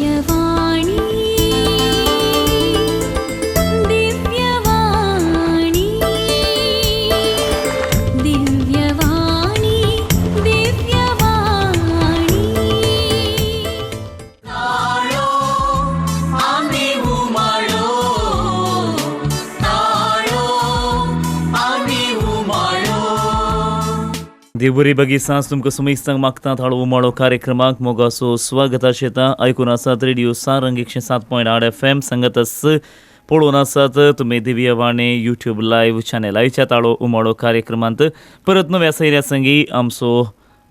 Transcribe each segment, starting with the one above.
दिव्यवाणी दिव्यवाणी दिव्यवाणी दिव्यवाणी. देवबरी बगीसांस तुमकां सुमेस्तांक मागता थाळो उमाळो कार्यक्रमाक मोगासो स्वागत आशेता. आयकून आसात रेडिओ सारंग 107.8 FM संगतस पळोवन आसात तुमी दिव्यवाणी यूट्यूब लायव्ह चॅनल. आयच्या ताळो उमाळो कार्यक्रमांत परत नव्या सैऱ्या संगी आमचो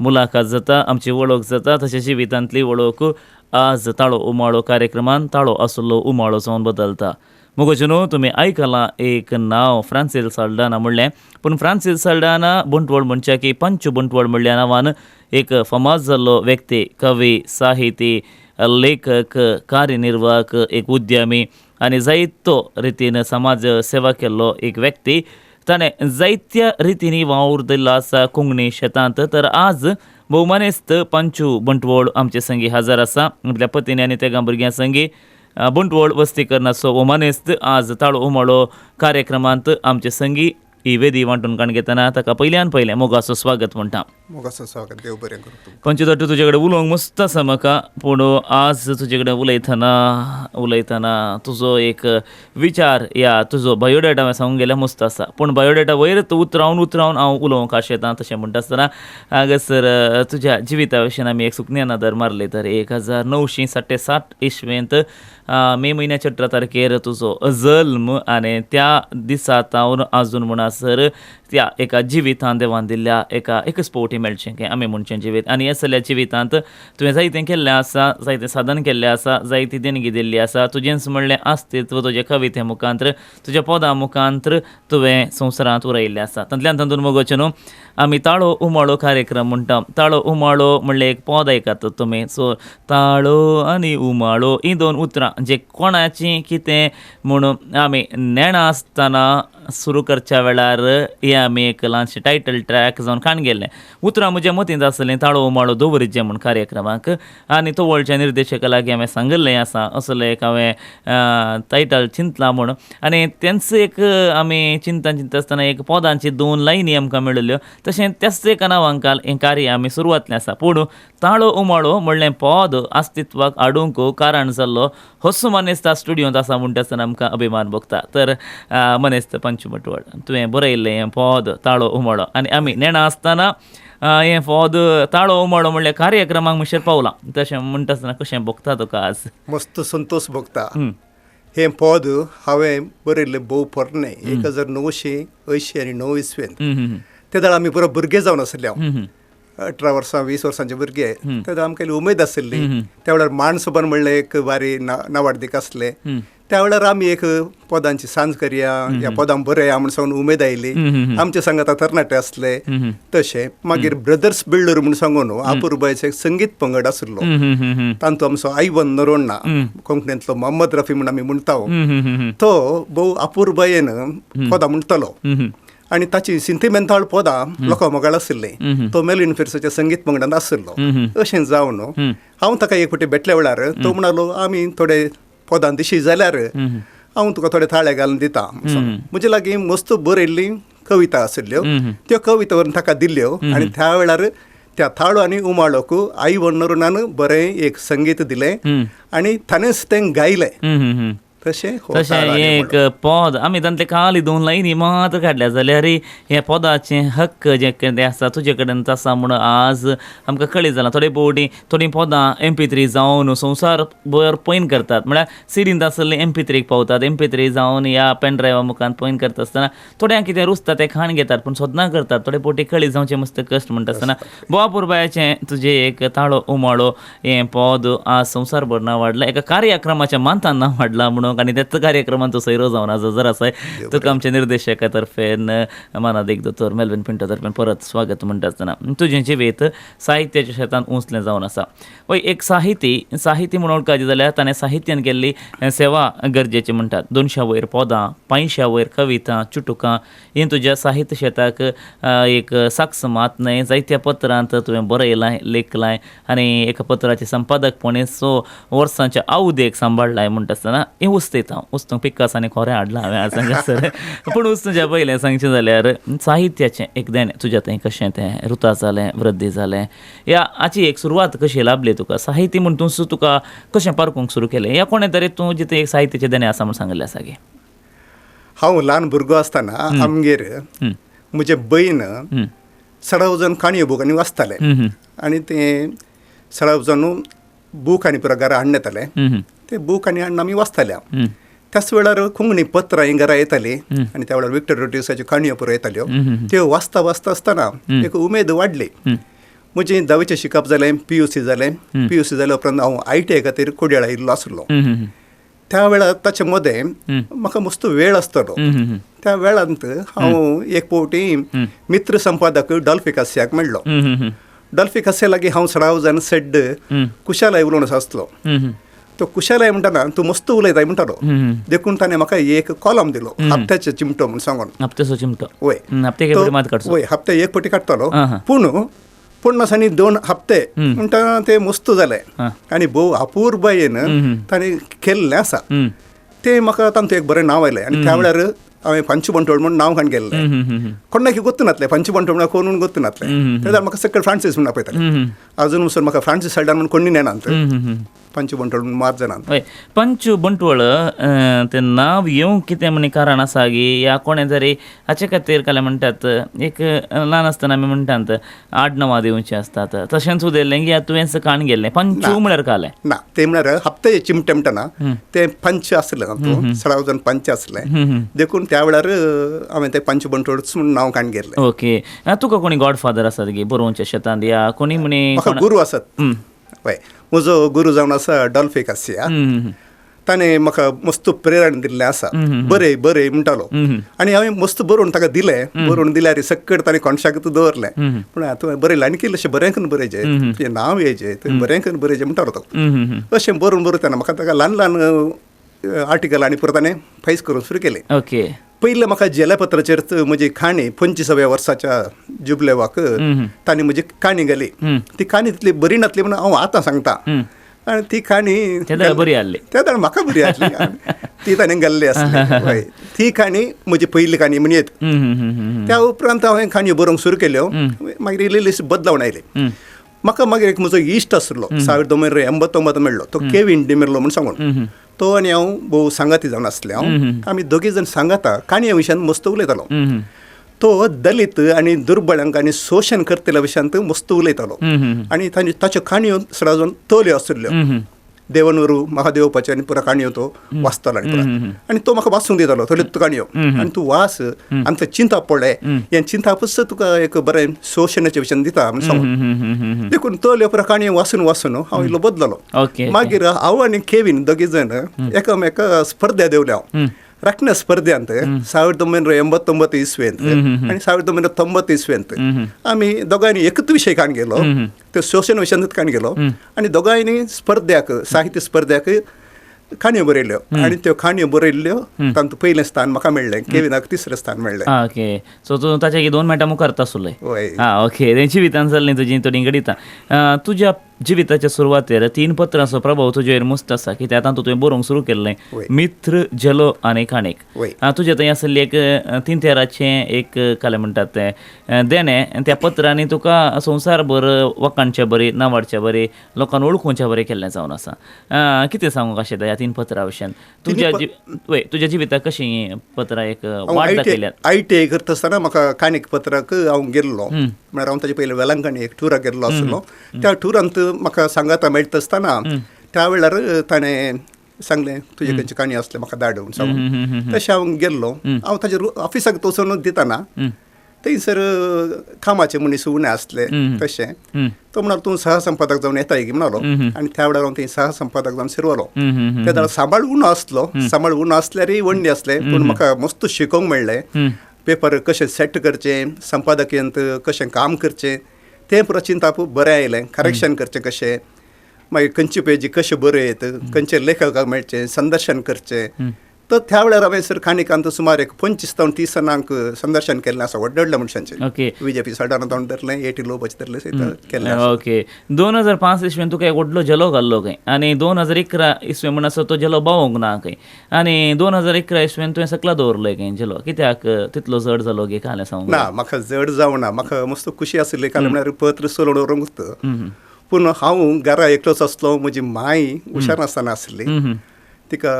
मुलाखत जाता, आमची वळख जाता. तशें जिवितांतली वळख आज ताळो उमाळो कार्यक्रमान ताळो आसलो उमाळो जावन बदलता. मोगोचें न्हू, तुमी आयकलां एक नांव फ्रांसील साल्डाना म्हणलें, पूण फ्रांसील साल्डाना बंटवळ म्हणच्या की पंचू बंटवळ म्हणल्या नांवान एक फामाद जाल्लो व्यक्ती, कवी, साहिती, लेखक, कार्यनिर्वाहक, एक उद्यमी आनी जायतो रितीन समाज सेवा केल्लो एक व्यक्ती. ताणें जायत्या रितींनी वावर दिल्लो आसा कोंकणी शेतांत. तर आज भोवमानेस्त पंचू बंटवळ आमचे संगी हजर आसा आपल्या पतीनी आनी तेगां भुरग्यां संगी. बंटवळ वस्ती करनाचो ओमानेस्त आज ताळो उमाळो कार्यक्रमांत आमचे संगी ही वेदी वांटून काण घेतना ताका पयल्यान पयलें मोगाचो स्वागत म्हणटा. मोगाचो स्वागत, देव बरें करूं तुमकां. पंचू, तुजे कडेन उलोवंक मस्त आसा म्हाका, पूण आज तुजे कडेन उलयतना उलयतना तुजो एक विचार या तुजो बायोडेटा हांवें सांगूंक गेल्यार मस्त आसा, पूण बायोडेटा वयर उतरावन उतरावन हांव उलोवंक आशेतां. तशें म्हणटा आसतना हांगासर तुज्या जिविता विशीं आमी एक सुकण्या नदर मारली तर 1960 इसवेंत मे म्हयन्याच्या 18 तारखेर तुजो जल्म आनी त्या दिसा सावन आजून म्हणसर त्या एका जिवितांत देवान दिल्ल्या एका एकच फावटी मेळचें की आमी म्हणचें जिवीत. आनी ह्या सगळ्या जिवितांत तुवें जायतें केल्लें आसा, जायतें साधन केल्लें आसा, जायती देणगी दिल्ली आसा. तुजेंच म्हणलें अस्तित्व तुजे कविते मुखांत्र, तुज्या पदां मुखांत्र तुवें संवसारांत उरयल्लें आसा. तातूंतल्यान तातूंत मोगोचें न्हू, आमी ताळो उमाळो कार्यक्रम म्हणटा. ताळो उमाळो म्हणलें एक पद आयकतात तुमी. सो ताळो आनी उमाळो हीं दोन उतरां जे कोणाचीं कितें म्हणून आमी नेणा आसतना सुरू करच्या वेळार हें आमी एक ल्हानशें टायटल ट्रॅक जावन काण गेल्लें. उतरां म्हज्या मतींत आसलें ताळो उमाळो दवरिचें म्हूण कार्यक्रमाक आनी तवळच्या निर्देशका लागीं हांवें सांगिल्लें आसा असलें एक हांवें टायटल चिंतलां म्हूण. आनी तेंच एक आमी चिंता चिंता आसतना एक पदांची दोन लायनी आमकां मेळिल्ल्यो. तशें त्याच एका नांवांकाल हें कार्य आमी सुरवातलें आसा. पूण ताळो उमाळो म्हणलें पद अस्तित्वाक हाडूंक कारण जाल्लो होच मनेस्त स्टुडियोंत आसा म्हणटा आसतना आमकां अभिमान भोगता. तर मनेस्त पंचू बंटवळ, तुवें बरयल्लें हें पद ताळो उमाळो आनी आमी नेणा आसतना हें पद ताळो उमाळो म्हणल्यार कार्यक्रमाक मुशेर पावलां. तशें म्हणटा आसतना कशें भोगता तुका आज? मस्त संतोष भोगता. हें पद हांवें बरयल्लें भोव पोरणें, 1989 इसवेंत. ते वेळार आमी बरो भुरगे जावन आशिल्ले, हांव 18 वर्सां 20 वर्सांचे भुरगे. तेन्ना आमकां उमेद आशिल्ली. त्या वेळार माणसोबन म्हणलें एक बारी नावाडदीक आसलें. त्या वेळार आमी एक पदांची सांज करया या पदां बरया म्हूण सांगून उमेद आयली. आमचे सांगाता तरणाटे आसले. तशें मागीर ब्रदर्स बिल्डर म्हूण सांगून अपुरबायचो एक संगीत पंगड आशिल्लो. तांतू आमचो आयवन नरोण्णा, कोंकणींतलो मोहम्मद रफी म्हूण आमी म्हणटा, तो भोव अपुरबायेन पदां म्हणटालो आनी ताची सिंतिमेंताळ पदां लोकां मोगाळ आशिल्लीं. तो मेलिन फिर्साच्या संगीत पंगडांत आशिल्लो. अशें जावन हांव ताका एक फावटी भेटल्या वेळार तो म्हणालो, आमी थोडे पदां दिशी जाल्यार हांव तुका थोडे थाळे घालून दिता. म्हजे लागीं मस्त बरयल्ली कविता आशिल्ल्यो, त्यो कविता व्हरून ताका दिल्ल्यो आनी त्या वेळार त्या थाळो आनी उमाळोक आई वण्णरुणान बरें एक संगीत दिलें आनी ताणेंच तें गायलें. तशें तशें एक पद आमी तांतले खाली दोन लायनी मात्र काडल्या जाल्यार हे पदाचें हक्क जें कितें आसा तुजे कडेन आसा म्हूण आज आमकां कळीत जालां. थोडे फावटी थोडीं पदां MP3 जावन संवसार भर पयन करतात, म्हळ्यार सिडींत आसले MP3क पावतात, MP3 जावन ह्या पेन ड्रायव्हा मुखार पयन करता आसतना थोड्यांक कितें रुचता तें खाण घेतात, पूण सदनां करतात थोडे फावटी कळीत जावचें मस्त कश्ट. म्हणटा आसतना बोवा पुरबायाचें तुजें एक ताळो उमाळो हें पद आज संवसारभर नांव वाडलां, एका कार्यक्रमाच्या मानतान नांव वाडलां म्हणून म्हणूंक आनी त्याच कार्यक्रमांचो सैरो जावन आज हजर आसाय. तुका आमच्या निर्देशका तर्फेन मानादीक दोतोर मेल्विन पिंटो तर्फेन परत स्वागत म्हणटा आसतना, तुजें जिवीत साहित्याच्या शेतान उंचलें जावन आसा. वय, एक साहिती साहिती म्हणून वळखायचें जाल्यार ताणें साहित्यान केल्ली सेवा गरजेची म्हणटात. 200 वयर पदां, 500 वयर कविता, चुटुकां हें तुज्या साहित्य शेताक एक साक्ष मात न्हय, जायत्या पत्रांत तुवें बरयलां, लेखलां आनी एका पत्राचे संपादकपणी 6 वर्सांच्या अवधेक सांबाळ्ळाय. म्हणटा आसतना हें उस्तयता हांव, उस्तूंक पिक्कास आनी खोरें हाडलां हांवें आज हांगासर. पूण उस्तुच्या पयलें सांगचें जाल्यार साहित्याचें एक देणें तुज्या थंय कशें तें रुता जालें, वृद्धी जालें, ह्या हाची एक सुरवात कशी लाभली तुका? साहित्य म्हूण तूं तुका कशें पारखूंक सुरू केलें, या कोणें तरी तूं जितें एक साहित्याचें देणें आसा म्हूण सांगिल्लें आसा गे? हांव ल्हान भुरगो आसतना आमगेर म्हजे भयण सडाव जावन काणयो बूक आनी वाचताले आनी ते सडाव जावन बूक आनी पुरो घरा हाडून येताले. ते बूक आनी हाडून आमी वाचताले. त्याच वेळार कोंकणी पत्रां हीं घरा येतालीं आनी त्या वेळार विक्टर रोड्रिग्साच्यो काणयो पुरो येताल्यो. त्यो वाचता वाचता आसतना एक उमेद वाडली. म्हजें धावेचें शिकप जालें, PUC जालें. PUC जाल्या उपरांत हांव ITI खातीर कोडयाळ आयिल्लो आसलो. त्या वेळार ताचे मदें म्हाका मस्त वेळ आसतालो. त्या वेळांत हांव एक फावटी मित्र संपादक डॉल्फी कास्याक मेळ्ळो. डॉल्फी कास्या लागीं हांव सडाव जावन सेड्ड कुशालाय उलोवन आसलो. तो कुशालाय म्हणटाना तूं मस्त उलयताय म्हणटालो, देखून ताणें म्हाका एक कॉलम दिलो, हप्त्याचो चिमटो म्हूण सांगून. हप्त्याचो चिमटो? वय. हप्त्याक एक फावटी मात काडचो? वय, हप्ते एक फावटी काडटालो, पूण 50 आनी 2 हप्ते म्हणटा ते मस्त जाले आनी भोव अपुरबायेन ताणें केल्लें आसा. तें म्हाका तांतूं एक बरें नांव आयलें आनी त्या वेळार हांवें पंचू बंटोळ म्हूण नांव काडून गेल्लें. कोणाक गोत्तू नासलें, पंचू बंटोळ म्हळ्यार कोण म्हूण गोत्तू नासलें. तेन्ना म्हाका सकयल फ्रांसीस म्हूण आपयताले. अजून वचून म्हाका फ्रांसीस सायडान म्हूण कोणी नेणांत, पंचू बंटोळ म्हूण मात जाणात. हय, पंचू बंटवळ तें नांव येवंक कितें म्हण कारण आसा गी, या कोणें तरी हाचे खातीर कालें म्हणटात? एक ल्हान आसतना आमी म्हणटात आडनांवां दिवचीं आसतात, तशेंच उदयलें की तुवें काण गेल्लें पंचू म्हळ्यार कालें ना, तें म्हळ्यार हप्ते चिमटे म्हणटाना तें पंच आसलें, तातूंत सडाव जावन पंच आसलें, देखून त्या वेळार हांवें तें पंचू बंटवळच म्हूण नांव काण गेल्लें. ओके, तुका कोणी गॉडफादर आसात गी बरोवच्या शेतांत, या कोणी म्हणी? म्हाका गुरू आसात. हय, म्हजो गुरू जावन आसा डॉल्फी कासिया. ताणें म्हाका मस्त प्रेरणा दिल्लें आसा, बरें बरें म्हणटालो आनी हांवें मस्त बरोवन ताका दिलें. बरोवन दिल्यार सकट ताणें कोणशाकच दवरलें, पूण तुवें बरयलें आनी कितलें बरें करून बरयचें, तुजें नांव येयचें, तुवें बरें करून बरयचें म्हणटालो तो. अशें बरोवन बरोवन तेन्ना म्हाका ताका ल्हान ल्हान आर्टिकल आनी पुरो ताणें फायस करूंक सुरू केलें. ओके, पयलें म्हाका झेल्यापत्राचेर म्हजी काणी 25व्या वर्साच्या जुबलेवाक ताणें म्हजी काणी घाली. ती काणी तितली बरी नासली म्हणून हांव आतां सांगता, आनी ती काणी बरी आसली, त्या वेळार म्हाका बरी आसली, ती ताणें घाल्ली आसली. हय, ती काणी म्हजी पयली काणी म्हण येत. त्या उपरांत हांवें काणयो बरोवंक सुरू केल्यो. मागीर इल्ली इल्ली बदलावण आयली म्हाका. मागीर एक म्हजो इश्ट आसलो, 1989 मेळ्ळो, तो केवीन डिमेर्लो म्हूण सांगून. तो आनी हांव भोव सांगाती जावन आसले. हांव आमी दोगी जाण सांगाता काणये विशयान मस्त उलयतालो. तो दलित आनी दुर्बळांक आनी शोशण करतल्या विशयांत मस्त उलयतालो आनी तांच्यो ताच्यो काणयो सगळ्यो जावन तोल्यो आशिल्ल्यो. देवनवरू महादेवपाच्यो आनी पुरो काणयो तो वाचतालो आनी पुरो आनी तो म्हाका वाचूंक दितालो थोड्यो काणयो, आनी तूं वाच आनी तें चिंताप पडलें, हें चिंतापच तुका एक बरें शोशणाचे विशयान दिता म्हूण सांगून. देखून तोल्यो पुरो काणयो वाचून वाचून हांव इल्लो बदललो. मागीर हांव आनी केवीन दोगी जाण एकामेका स्पर्धा देवले. हांव राखण्या स्पर्ध्यांत 1989 इस्वेंत आनी 1990 इस्वेंत आमी दोगांयनी एकच विशय काण गेलो, ते शोशण विशयांतच काण गेलो आनी दोगांयनी स्पर्ध्याक साहित्य स्पर्ध्याक काणयो बरयल्यो आनी त्यो काणयो बरयल्ल्यो तातूंत पयलें स्थान म्हाका मेळ्ळें, केविनाक तिसरें स्थान मेळ्ळें. ओके, सो तूं ताच्या 2 मिनटां मुखार आसुल्लें. वय. ओके, तें जिवितान चल्लें तुजी थोडीं घडितां. तुज्या जिविताच्या सुरवातेर 3 पत्रांचो प्रभाव तुजेर मस्त आसा, कित्याक तातूंत तुवें बरोवंक सुरू केल्लें, मित्र, झेलो आनी काणीक. तुजें थंय आसलें एक 3 तेराचें एक कालें म्हणटात तें देणें, त्या पत्रांनी तुका संवसारभर वखाणचे बरी, नावाडचे बरी, लोकांक वळखुचे बरें केल्लें जावन आसा. कितें सांगूंक अशें ह्या 3 पत्रां विशयान? तुज्या तुज्या जिविताक कशीं पत्रां एक वाट दाखयल्यात? ITI करता आसतना म्हाका काणीक पत्राक हांव गेल्लो, म्हळ्यार हांव ताजे पयलीं वेलंकणी एक टुराक गेल्लो आसलो. त्या टुरांत म्हाका सांगाता मेळटा आसतना त्या वेळार ताणें सांगलें तुजे खंयची काणी आसले म्हाका धाड म्हूण सांगून. तशें हांव गेल्लो. हांव ताजे ऑफिसाक वचून दितना थंयसर कामाचे मनीस उणें आसले तशें. तो म्हणालो तूं सहसंपादक जावन येताय गी म्हणालो आनी त्या वेळार हांव थंय सहसंपादक जावन शिरवलो. त्या वेळार सांबाळ उणो आसलो, सांबाळ उणो आसल्यारय वण्णी आसलें, पूण म्हाका मस्त शिकोवंक मेळ्ळें. पेपर कशें सेट करचें, संपादकीयंत कशें काम करचें तें पुरो चिंताप बरें आयलें. करेक्शन करचें कशें, मागीर खंयची पेजी कशें बरयत, खंयचे लेखकाक मेळचें, संदर्शन करचें. तर त्या वेळार हांवें सर खाणीकांत सुमार एक 25 जावन 30 जाणांक संदर्शन केल्लें आसा, व्हडल्या व्हडल्या मनशांचें. ओके. बीजेपी सडाना जावन धरलें, एटी लोबाचें धरलें केल्लें. ओके. 2005 इसवेन तुका एक व्हडलो झेलो घाल्लो खंय आनी 2011 इसवे म्हण आसा तो झेलो बावोंक ना खंय आनी 2011 इसवेन तुवें सकला दवरलो खंय झेलो, कित्याक तितलो जड जालो गे कालें सांगूंक? ना, म्हाका जड जावना, म्हाका मस्त खुशी आशिल्ली. काल म्हळ्यार पत्र चलोवन व्हरूंक, पूण हांव घरा एकलोच आसलो. म्हजी माय हुशार नासतना आसली, तिका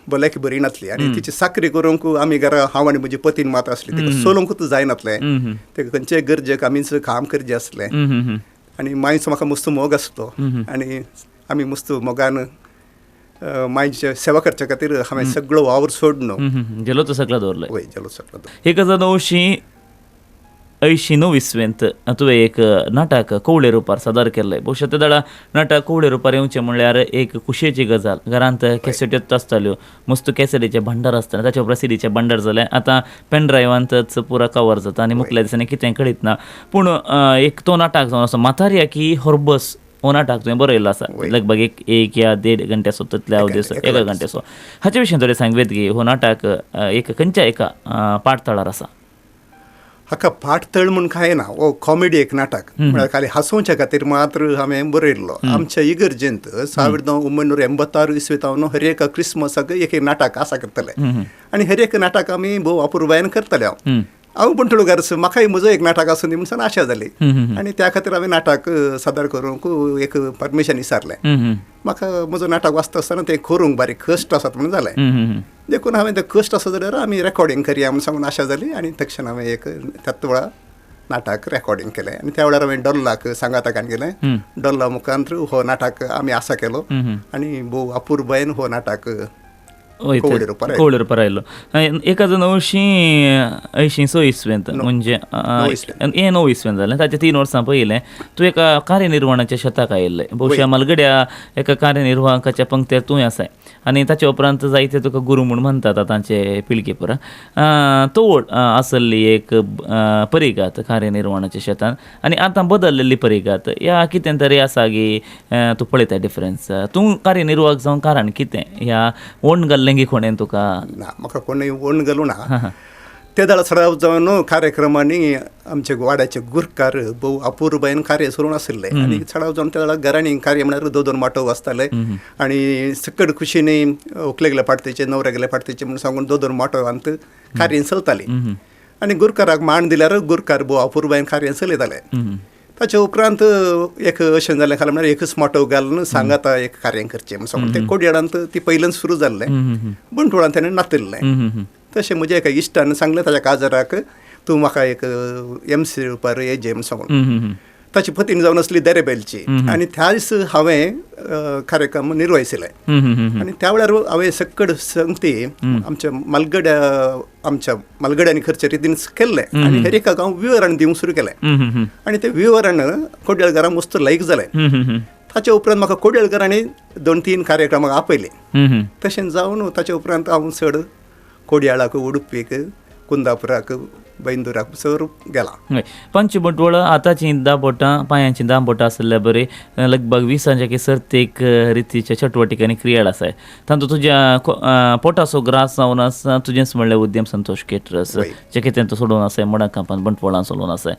भलायकी बरी नासली आनी तिची साकरी करूंक आमी घरा हांव आनी म्हजी पतीन मात आसली. तिका चलोवंकूच जायनासलें, तिका खंयचेय गरजेक आमीच काम करचें आसलें. आनी मांयचो म्हाका मस्त मोग आसलो आनी आमी मस्त मोगान मांयची सेवा करच्या खातीर हांवें सगळो वावर सोडलो. झेलो तो सगळो दवरलो. वय, झेलो सगळो दवरलो. 1989 इसवेंत तुवें एक नाटक कोवळे रुपार सादर केल्लें. भोवशा ते दाडा नाटक कोवळे रुपार येवचें म्हणल्यार एक खुशयेची गजाल. घरांत कॅसेट्योच आसताल्यो, मस्त कॅसेटीचें भांडार आसतालें, ताच्या उपरांत सिडीचें भांडार जालें, आतां पेन ड्रायव्हांतच पुरा कवर जाता आनी मुखल्या दिसांनी कितें कळीत ना. पूण एक तो नाटक जावन आसा म्हातारया की होरबस, हो नाटक तुवें बरयल्लो आसा, लगभग एक या 1.5 घंट्याचो तितल्या अवधीचो, 1 घंट्याचो. हाचे विशीं थोडें सांगवेत गी, हो नाटक एक खंयच्या एका पाठतळार आसा? हाका पाठतळ म्हूण कांय ना, हो कॉमेडी एक नाटक, म्हळ्यार खाली हांसोवच्या खातीर मात्र हांवें बरयल्लो. आमच्या इगर्जेंत 1986 इसवेंत हर एका क्रिसमसाक एक एक नाटक आसा करतले आनी हर एक नाटक आमी भोव अपुरबायेन करतले. हांव हांव बंटळूकार, म्हाकाय म्हजो एक नाटक आसूं दी म्हणून आशा जाली आनी त्या खातीर हांवें नाटक सादर करूंक एक परमिशन विचारलें. म्हाका म्हजो नाटक वाचता आसतना तें करूंक बारीक कश्ट आसात म्हणून जालें, देखून हांवें तें कश्ट आसा जाल्यार आमी रेकॉर्डिंग करया म्हणून सांगून आशा जाली आनी तक्षण हांवें एक त्याच वेळा नाटक रेकॉर्डिंग केलें. आनी त्या वेळार हांवें डोल्लाक सांगाताक गेलें, डोल्ला मुखांत हो नाटक आमी आसा केलो आनी भोव अपुरबायेन हो नाटक कोवळे रुपार आयलो. 1986 इसवेंत म्हणजे हें 9 इसवेंत जालें, ताचे 3 वर्सां पयलें तूं एका कार्यनिर्वहणाच्या शेताक आयिल्लें. भोवशा मालगड्या एका कार्यनिर्वाहकाच्या पंक्तीर तूंय आसाय आनी ताचे उपरांत जायते तुका गुरू म्हूण म्हणटात आतांचे पिळगे पुरा. तोवड आसली एक परिगात कार्यनिर्वहणाच्या शेतान आनी आतां बदललेली परिगात ह्या कितें तरी आसा गी तूं पळयता डिफरन्स. तूं कार्यनिर्वाहक जावंक कारण कितें? ह्या ओण घाल्लें की कोणें तुका? ना, म्हाका कोणूय ओण घालूं ना. ते दाळ सराव जावन कार्यक्रमांनी आमचे वाड्याचे गुरकार भोव अपुरबायेन कार्य सुरू आशिल्ले आनी सराव जावन त्या वेळार घरांनी कार्य म्हळ्यार 2-2 माटव आसताले आनी सकट खुशींनी व्हंकले गेले पाडतेचे, नवरे गेले पाडतेचे म्हणून सांगून 2-2 माटवांत कार्य चलताली आनी गुरकाराक मान दिल्यार गुरकार भोव अपुरबायेन कार्य चलयताले. ताचे उपरांत एक अशें जालें खाला म्हळ्यार एकच माटव घालून सांगाता एक कार्य करचें म्हणून सांगून तें कोडयाळांत ती पयल्यान सुरू जाल्लें, बंटवळांत तेणें नातिल्लें. तशें म्हज्या एका इश्टान सांगलें ताच्या काजराक, तूं म्हाका एक एम सी रुपार येजे म्हणून सांगून. ताची पतीन जावन आसली देरेबेलची आनी त्या दीस हांवें कार्यक्रम निर्वयशिल्ले आनी त्या वेळार हांवें सकड संगती आमच्या मालगड्या आमच्या मालगड्यांनी करचे रितीन केल्लें आनी हर एका हांव विवरण दिवंक सुरू केलें आनी तें विवरण कोडयेळकारांक मस्त लायक जालें. ताच्या उपरांत म्हाका कोडयेळकारांनी 2-3 कार्यक्रमाक आपयले. तशें जावन ताच्या उपरांत हांव चड कोडयाळाक, उडुपीक, कुंदापुराक, बैंदुराक सर गेला. पंच बंटवळ आतांची 10 बोटां पांयांची 10 बोटां आसल्या बरी लगभग 20 सर्तीक रितीच्या चटवटीक आनी क्रियाळ आसाय. तातूंत तुज्या पोटाचो ग्रास जावन आसा तुजेंच म्हणलें उद्यम संतोष केटरस जें कितें तूं सोडून आसाय मडा कांपान बंटवळान सोडून आसाय.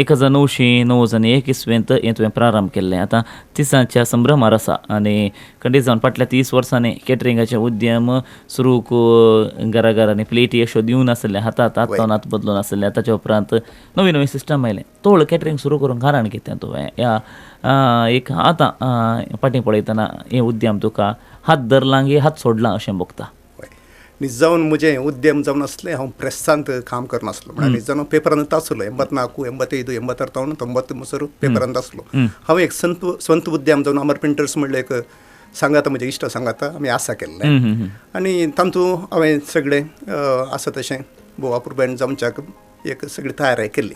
1991 इसवेंत हें तुवें प्रारंभ केल्लें. आतां 30च्या संभ्रमार आसा आनी खंडीत जावन फाटल्या 30 वर्सांनी केटरिंगाचें उद्यम सुरू घरा घरांनी प्लेटी अश्यो दिवन आसलें, हातात हात हात बदलून आसलें. ताच्या उपरांत नवी नवी सिस्टम आयलें. तोळ केटरिंग सुरू करूंक कारण कितें तुवें ह्या एक आतां फाटीं पळयतना हें उद्यम तुका हात धरलां की हात सोडलां अशें भोगता? निजावन म्हजें उद्यम जावन आसलें हांव प्रेसांत काम करनासलो, म्हळ्यार निजावन पेपरांत आसलो. 84, 85, 86 90 म्हणसर पेपरांत आसलो. हांव एक संत उद्यम जावन अमर प्रिंटर्स म्हणलें एक सांगाता म्हजे इश्ट सांगाता आमी आसा केल्लें आनी तातूंत हांवें सगळें आसा तशें भोव अपुरबायेन जावच्याक एक सगळी तयारी केल्ली.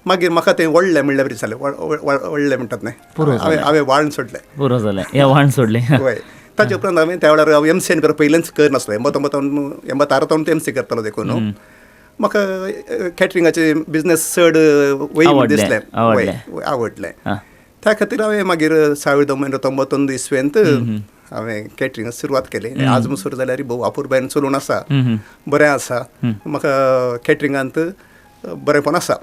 मागीर म्हाका तें व्हडलें म्हणल्यार बरी जालें, व्हडलें म्हणटात न्हय, हांवें वाळण सोडलें, पुरो जालें, ह्या वाण सोडलें. हय. ताचे उपरांत हांवें त्या वेळार हांव एमसीएन बरें पयलेंच करनासलो, 89 एम सी करतालो देखून म्हाका कॅटरिंगाचे बिजनेस चड वयर दिसलें, आवडलें. त्या खातीर हांवें मागीर 1999 इसवेंत हांवें कॅटरिंग सुरवात केली. आज मुसर जाल्यार भोव अपुरबायेन चलून आसा, बरें आसा, म्हाका कॅटरिंगांत बरेंपण आसा.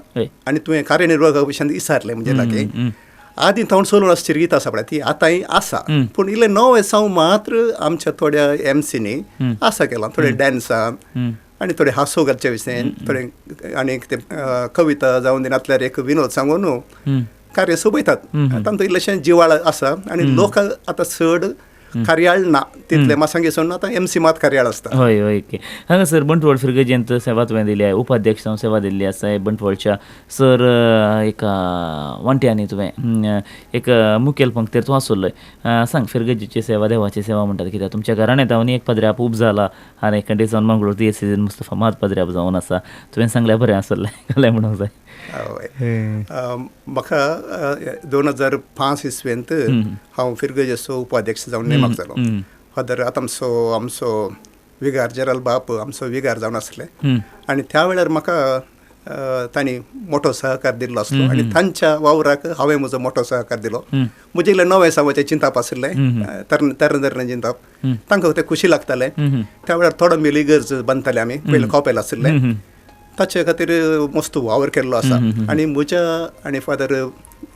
आनी तुवें कार्यनिर्वाहका विशयान विचारलें म्हणजे लागीं आदीं थावन चलून आसची रीत आसा पळय ती आतांय आसा, पूण इल्लें नवें साव मात्र आमच्या थोड्या एमसीनी आसा केलां, थोडे डॅन्सान आनी थोडे हांसो घालचे विशयन, थोडे आनी ते कविता जावन नातल्यार एक विनोद सांगून कार्य सोबयतात. तांतूं इल्लेशें जिवाळ आसा आनी लोक आतां चड कार्याळ ना तितले मासांगे सोडून आतां एमसी मात कार्याळ आसता. हय हय ओके. हांगासर बंटवाळ फिरगजेंत सेवा तुवें दिली, उपाध्यक्ष जावन सेवा दिल्ली आसा बंटवाळच्या सर एका वांट्यांनी तुवें एक मुखेल पंक्तीर तूं आसुल्लोय. सांग फिरगजेची सेवा देवाची सेवा म्हणटात कित्याक तुमच्या घराण्यात जावन एक पाद्र्याप उब जाला आनी खंडीत जावन मंगळूर दियेसीन मुस्तफा मात पाद्र्याप जावन आसा, तुवें सांगल्यार बरें आसलें घालें म्हणूंक जाय. हय, म्हाका 2005 इसवेंत हांव फिरगजेचो उपाध्यक्ष जावन नेमक जालो. फादर आतां आमचो आमचो विगार जेराल बाप आमचो विगार जावन आसले आनी त्या वेळार म्हाका तांणी मोठो सहकार दिल्लो आसलो आनी तांच्या वावराक हांवें म्हजो मोठो सहकार दिलो. म्हजें इल्लें नवें सावाचें चिंताप आशिल्लें, तरणे तरणे चिंताप, तांकां तें खुशी लागतालें. त्या वेळार थोडो मेली गरज बांदताले आमी, पयलें कॉपेल आशिल्लें, ताचे खातीर मस्त वावर केल्लो आसा. आनी म्हज्या आनी फादर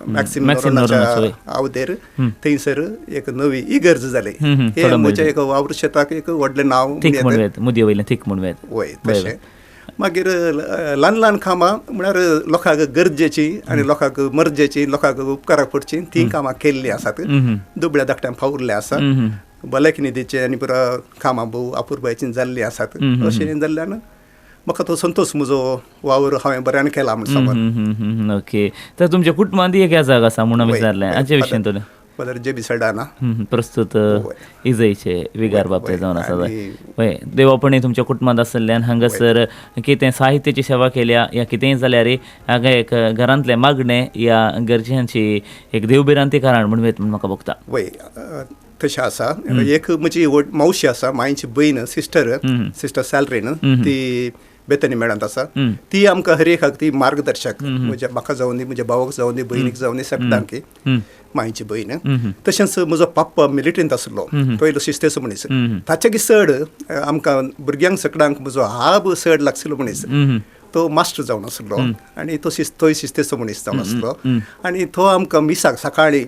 मॅक्सिम नोरोन्हाच्या आवदेर थंयसर एक नवी इगर्ज जाली. हे म्हज्या एक वावर शेताक एक व्हडलें नांव वय. तशें मागीर ल्हान ल्हान कामां म्हळ्यार लोकांक गरजेची आनी लोकांक मर्जेची, लोकांक उपकाराक पडची तीं कामां केल्लीं आसात. दुबळ्या धाकट्यांक फावुरलें आसा, भलायकी निधीचें आनी पुरा कामां भोव अपुरबायेचीं जाल्लीं आसात. अशें जाल्ल्यान म्हाका तो संतोष म्हजो वावर हांवें बऱ्यान केला म्हूण समज. ओके, तर तुमच्या कुटुंबांत एक जाग आसा म्हणून विचारलें हाचे विशयान तुवें. फादर जेबी सडाना प्रस्तुत इजयचे विगार बाप जावन आसा. हय, देवापणी तुमच्या कुटुंबांत आशिल्ल्यान हांगासर कितें साहित्याची सेवा केल्या या कितेंय जाल्यार हांगा एक घरांतलें मागणें या गरजेची एक देवभिरांती कारण म्हूण म्हूण म्हाका भोगता. वय, तशें आसा. एक म्हजी मावशी आसा, मांयची भयण, सिस्टर, सिस्टर सॅलरीन, ती बेतनी मेळांत आसा. ती आमकां हर एकाक ती मार्गदर्शक, म्हज्या म्हाका जावन दी, म्हज्या भावाक जावन दी, भयणीक जावन दी, सगळ्यांक मांयची भयण. तशेंच म्हजो पप्पा मिलिटरींत आसलो, तो इल्लो शिस्तेचो मनीस, ताचे चड आमकां भुरग्यांक सगळ्यांक म्हजो आब चड लागशिल्लो मनीस. तो मास्टर जावन आसलो आनी तो तोय शिस्तेचो मनीस जावन आसलो आनी तो आमकां मिसाक सकाळीं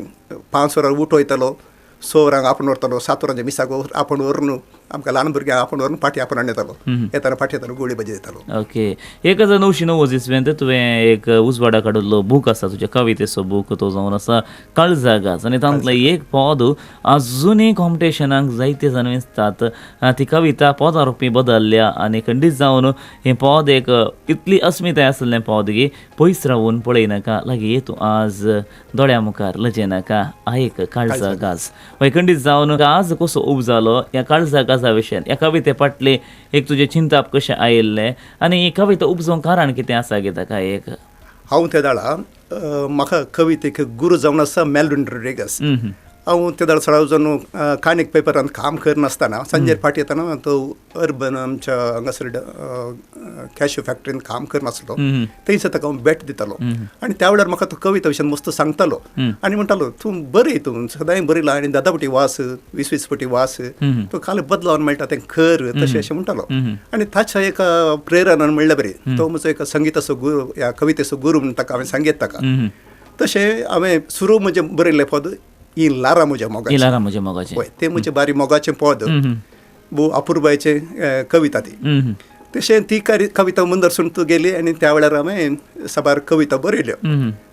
5 वरां उठयतालो, 6 वरांक आपूण व्हरतालो, 7 वरांच्या मिसाक आपूण व्हरून आमकां ल्हान भुरग्यांक आपूण व्हरून फाटी आपूण येतालो, येताना फाटी येतालो गोळी भाजी दितालो. ओके, 1990 इसवेंत तुवें एक उजवाडा काडिल्लो बूक आसा, तुज्या कवितेचो बूक, तो जावन आसा काळजा गाज. आनी तातूंतलो एक पद आजुनूय कॉम्पिटिशनाक जायते जाण विंचतात. ती कविता पदां रुपी बदलल्या आनी खंडीत जावन हें पद एक इतली अस्मिताय आशिल्लें पद की पयस रावून पळयनाका, लागीं तूं आज दोळ्या मुखार लजेनाका, आयक काळजा गाज. हय, खंडीत जावन आज कसो उब जालो ह्या काळजा गाजा विशयान, ह्या कविते फाटलें एक तुजें चिंताप कशें आयिल्लें आनी ही कविता उपजोवंक कारण कितें आसा कितें काय एक? हांव त्या वेळार म्हाका कवितेक गुरू जावन आसा मेल्विन रोड्रिगस. हांव त्या वेळार सगळो जावन काणीक पेपरांत काम करनासतना सांजेर फाटी येताना तो अर्बन आमच्या हांगासर कॅश्यू फॅक्टरीन काम करनासलो, थंयसर ताका हांव भेट दितालो आनी त्या वेळार म्हाका तो कविता विशयान मस्त सांगतालो आनी म्हणटालो तूं बरय, तूं सदांय बरयला आनी 10 पटी वास, 20-20 पटी वास, तूं काल बदलावन मेळटा तें खर, तशें अशें म्हणटालो. आनी ताच्या एका प्रेरणान म्हणल्यार बरें तो म्हजो एका संगिताचो गुरू, ह्या कवितेचो गुरू म्हूण ताका हांवें सांगीत ताका. तशें हांवें सुरू म्हजें बरयल्लें पद ही लारा म्हज्या मोगाचें, लारा म्हज्या मोगाचें, हय, तें म्हजें बारी मोगाचें पद, भोव अपुरबायेचें कविता ती. तशें ती कविता मुंदरसून तूं गेली आनी त्या वेळार हांवें साबार कविता बरयल्यो,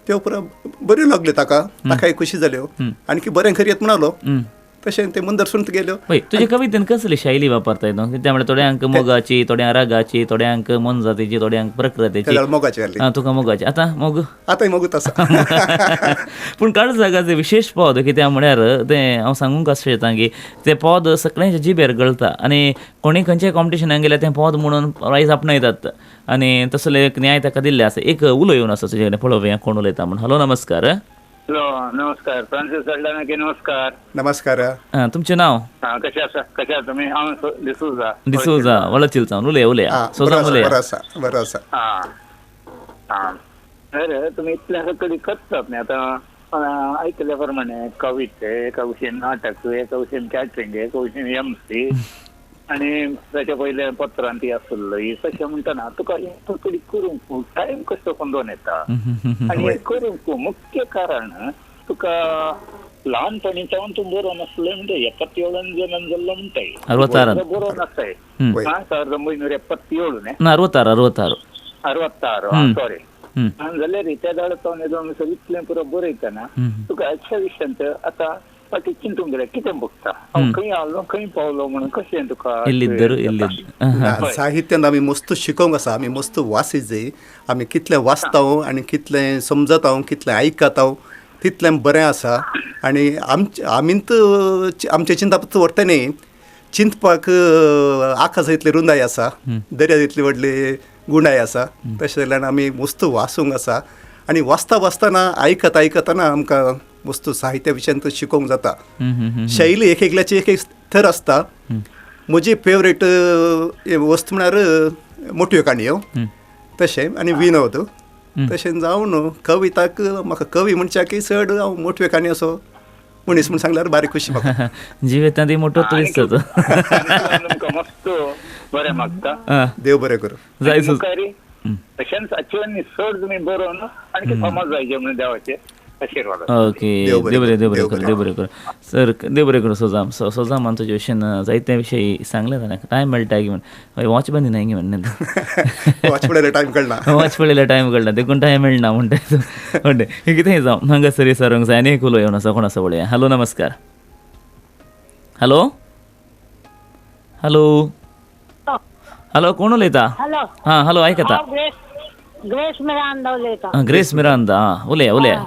त्यो पुरा बऱ्यो लागल्यो ताका, ताकाय खुशी जाल्यो आणकी बरें करयत म्हणालो. तशें ते मुंदर सुंत गेल्यो. पळय तुजे कवितेन कसली शैली वापरताय तूं? त्यामुळे थोड्यांक मोगाची, थोड्यांक रागाची, थोड्यांक मोनजातीची, थोड्यांक प्रकृतीची. मोगाची आसली. आं, तुका मोगाची. आतां मोग आतांय मोगूच आसा. पूण काळजागाचें विशेश पद कित्याक म्हळ्यार तें हांव सांगूंक आसता शेतां की तें पद सगळ्यांच्या जिबेर गळता आनी कोणी खंयच्याय कॉम्पिटिशनाक गेल्यार तें पद म्हणून प्रायज आपणायतात आनी तसले एक न्याय ताका दिल्ले आसा. एक उलो येवन आसा तुजे कडेन, पळोवया कोण उलयता म्हूण. हॅलो, नमस्कार. हॅलो, नमस्कार. फ्रांसीस सल्डाना की नमस्कार. नमस्कार. तुमचें नांव? कशें आसा? कशें आसा तुमी? हांव डिसूजा. डिसूजा, वळचिल सावन. उलया उलया, सोजा उलया. बरो आसा, बरो आसा. आं आं, अरे तुमी इतलें सगळी करतात न्ही. आतां आयकल्या प्रमाणे कविते, एका भशेन नाटक, एका भशेन कॅटरींग, एका भशेन एम सी आनी ताच्या पयले पत्रान ती आसली. तशें म्हणटना तुका सगळी करूंक टायम कसो कोंदोन येता आनी करूंक मुख्य कारण तुका ल्हानपणी सावन तूं बरोवन आसलें म्हणटा. 77 जनन जाल्लो म्हणटाय, बरोवन आसताय. 1977 66 66, सॉरी. जाल्यार त्या दाळ सावन इतलें पुरो बरयतना तुका अशा विशयांत आतां फाटीं चिंतूंक गेल्यार कितें भोगता? हांव खंय आसलो, खंय पावलो म्हणून कशें तुका? साहित्यान आमी मस्त शिकोवंक आसा, आमी मस्त वासीत जाय. आमी कितलें वाचता आनी कितलें समजता, कितलें आयकता तितलें बरें आसा. आनी आमींत आमचें चिंतप व्हरता न्ही, चिंतपाक आकाशा इतली रुंदाय आसा, दर्या इतली व्हडली गुणाय आसा. तशें जाल्यार आमी वस्तू वाचूंक आसा आनी वाचता वाचतना आयकत आयकतना आमकां वस्तू साहित्या विशयांत शिकोवंक जाता. शैली एक एकल्याची एक एक थर आसता. म्हजी फेवरेट वस्तू म्हळ्यार मोठ्यो काणयो तशें आनी विनोद. तशें जावन कविताक म्हाका कवी म्हणच्या की चड हांव मोठ्यो काणयो असो मनीस म्हूण सांगल्यार बारीक खुशी म्हाका. जिवेता ती मोठो दिसता. मस्त बरें मागता, देव बरें करूं. तशेंच आनी चड तुमी बरोवन आणखी फामाद जायचे म्हणून देवाचे आशीर्वाद. ओके, देव बरें, देव बरें करूं, देव बरें करूं सर, देव बरें करूं. सोजाम सोजामान तुजे भशेन जायते विशयी सांगलें जाल्यार टायम मेळटा की म्हण वॉच बंदी नाय म्हण वॉच पळयल्यार टायम कळना, वॉच पळयल्यार टायम कळना, देखून टायम मेळना म्हणटा म्हणटे कितेंय जावं. हांगासर विचारूंक जाय आनी एक उलो येवन आसा, कोण आसा पळोवया. हॅलो, नमस्कार. हॅलो हॅलो हॅलो, कोण उलयता? हां, हॅलो, आयकता. ग्रेस मिरांदा उलयता. ग्रेस मिरांदा, हां, उलया उलया.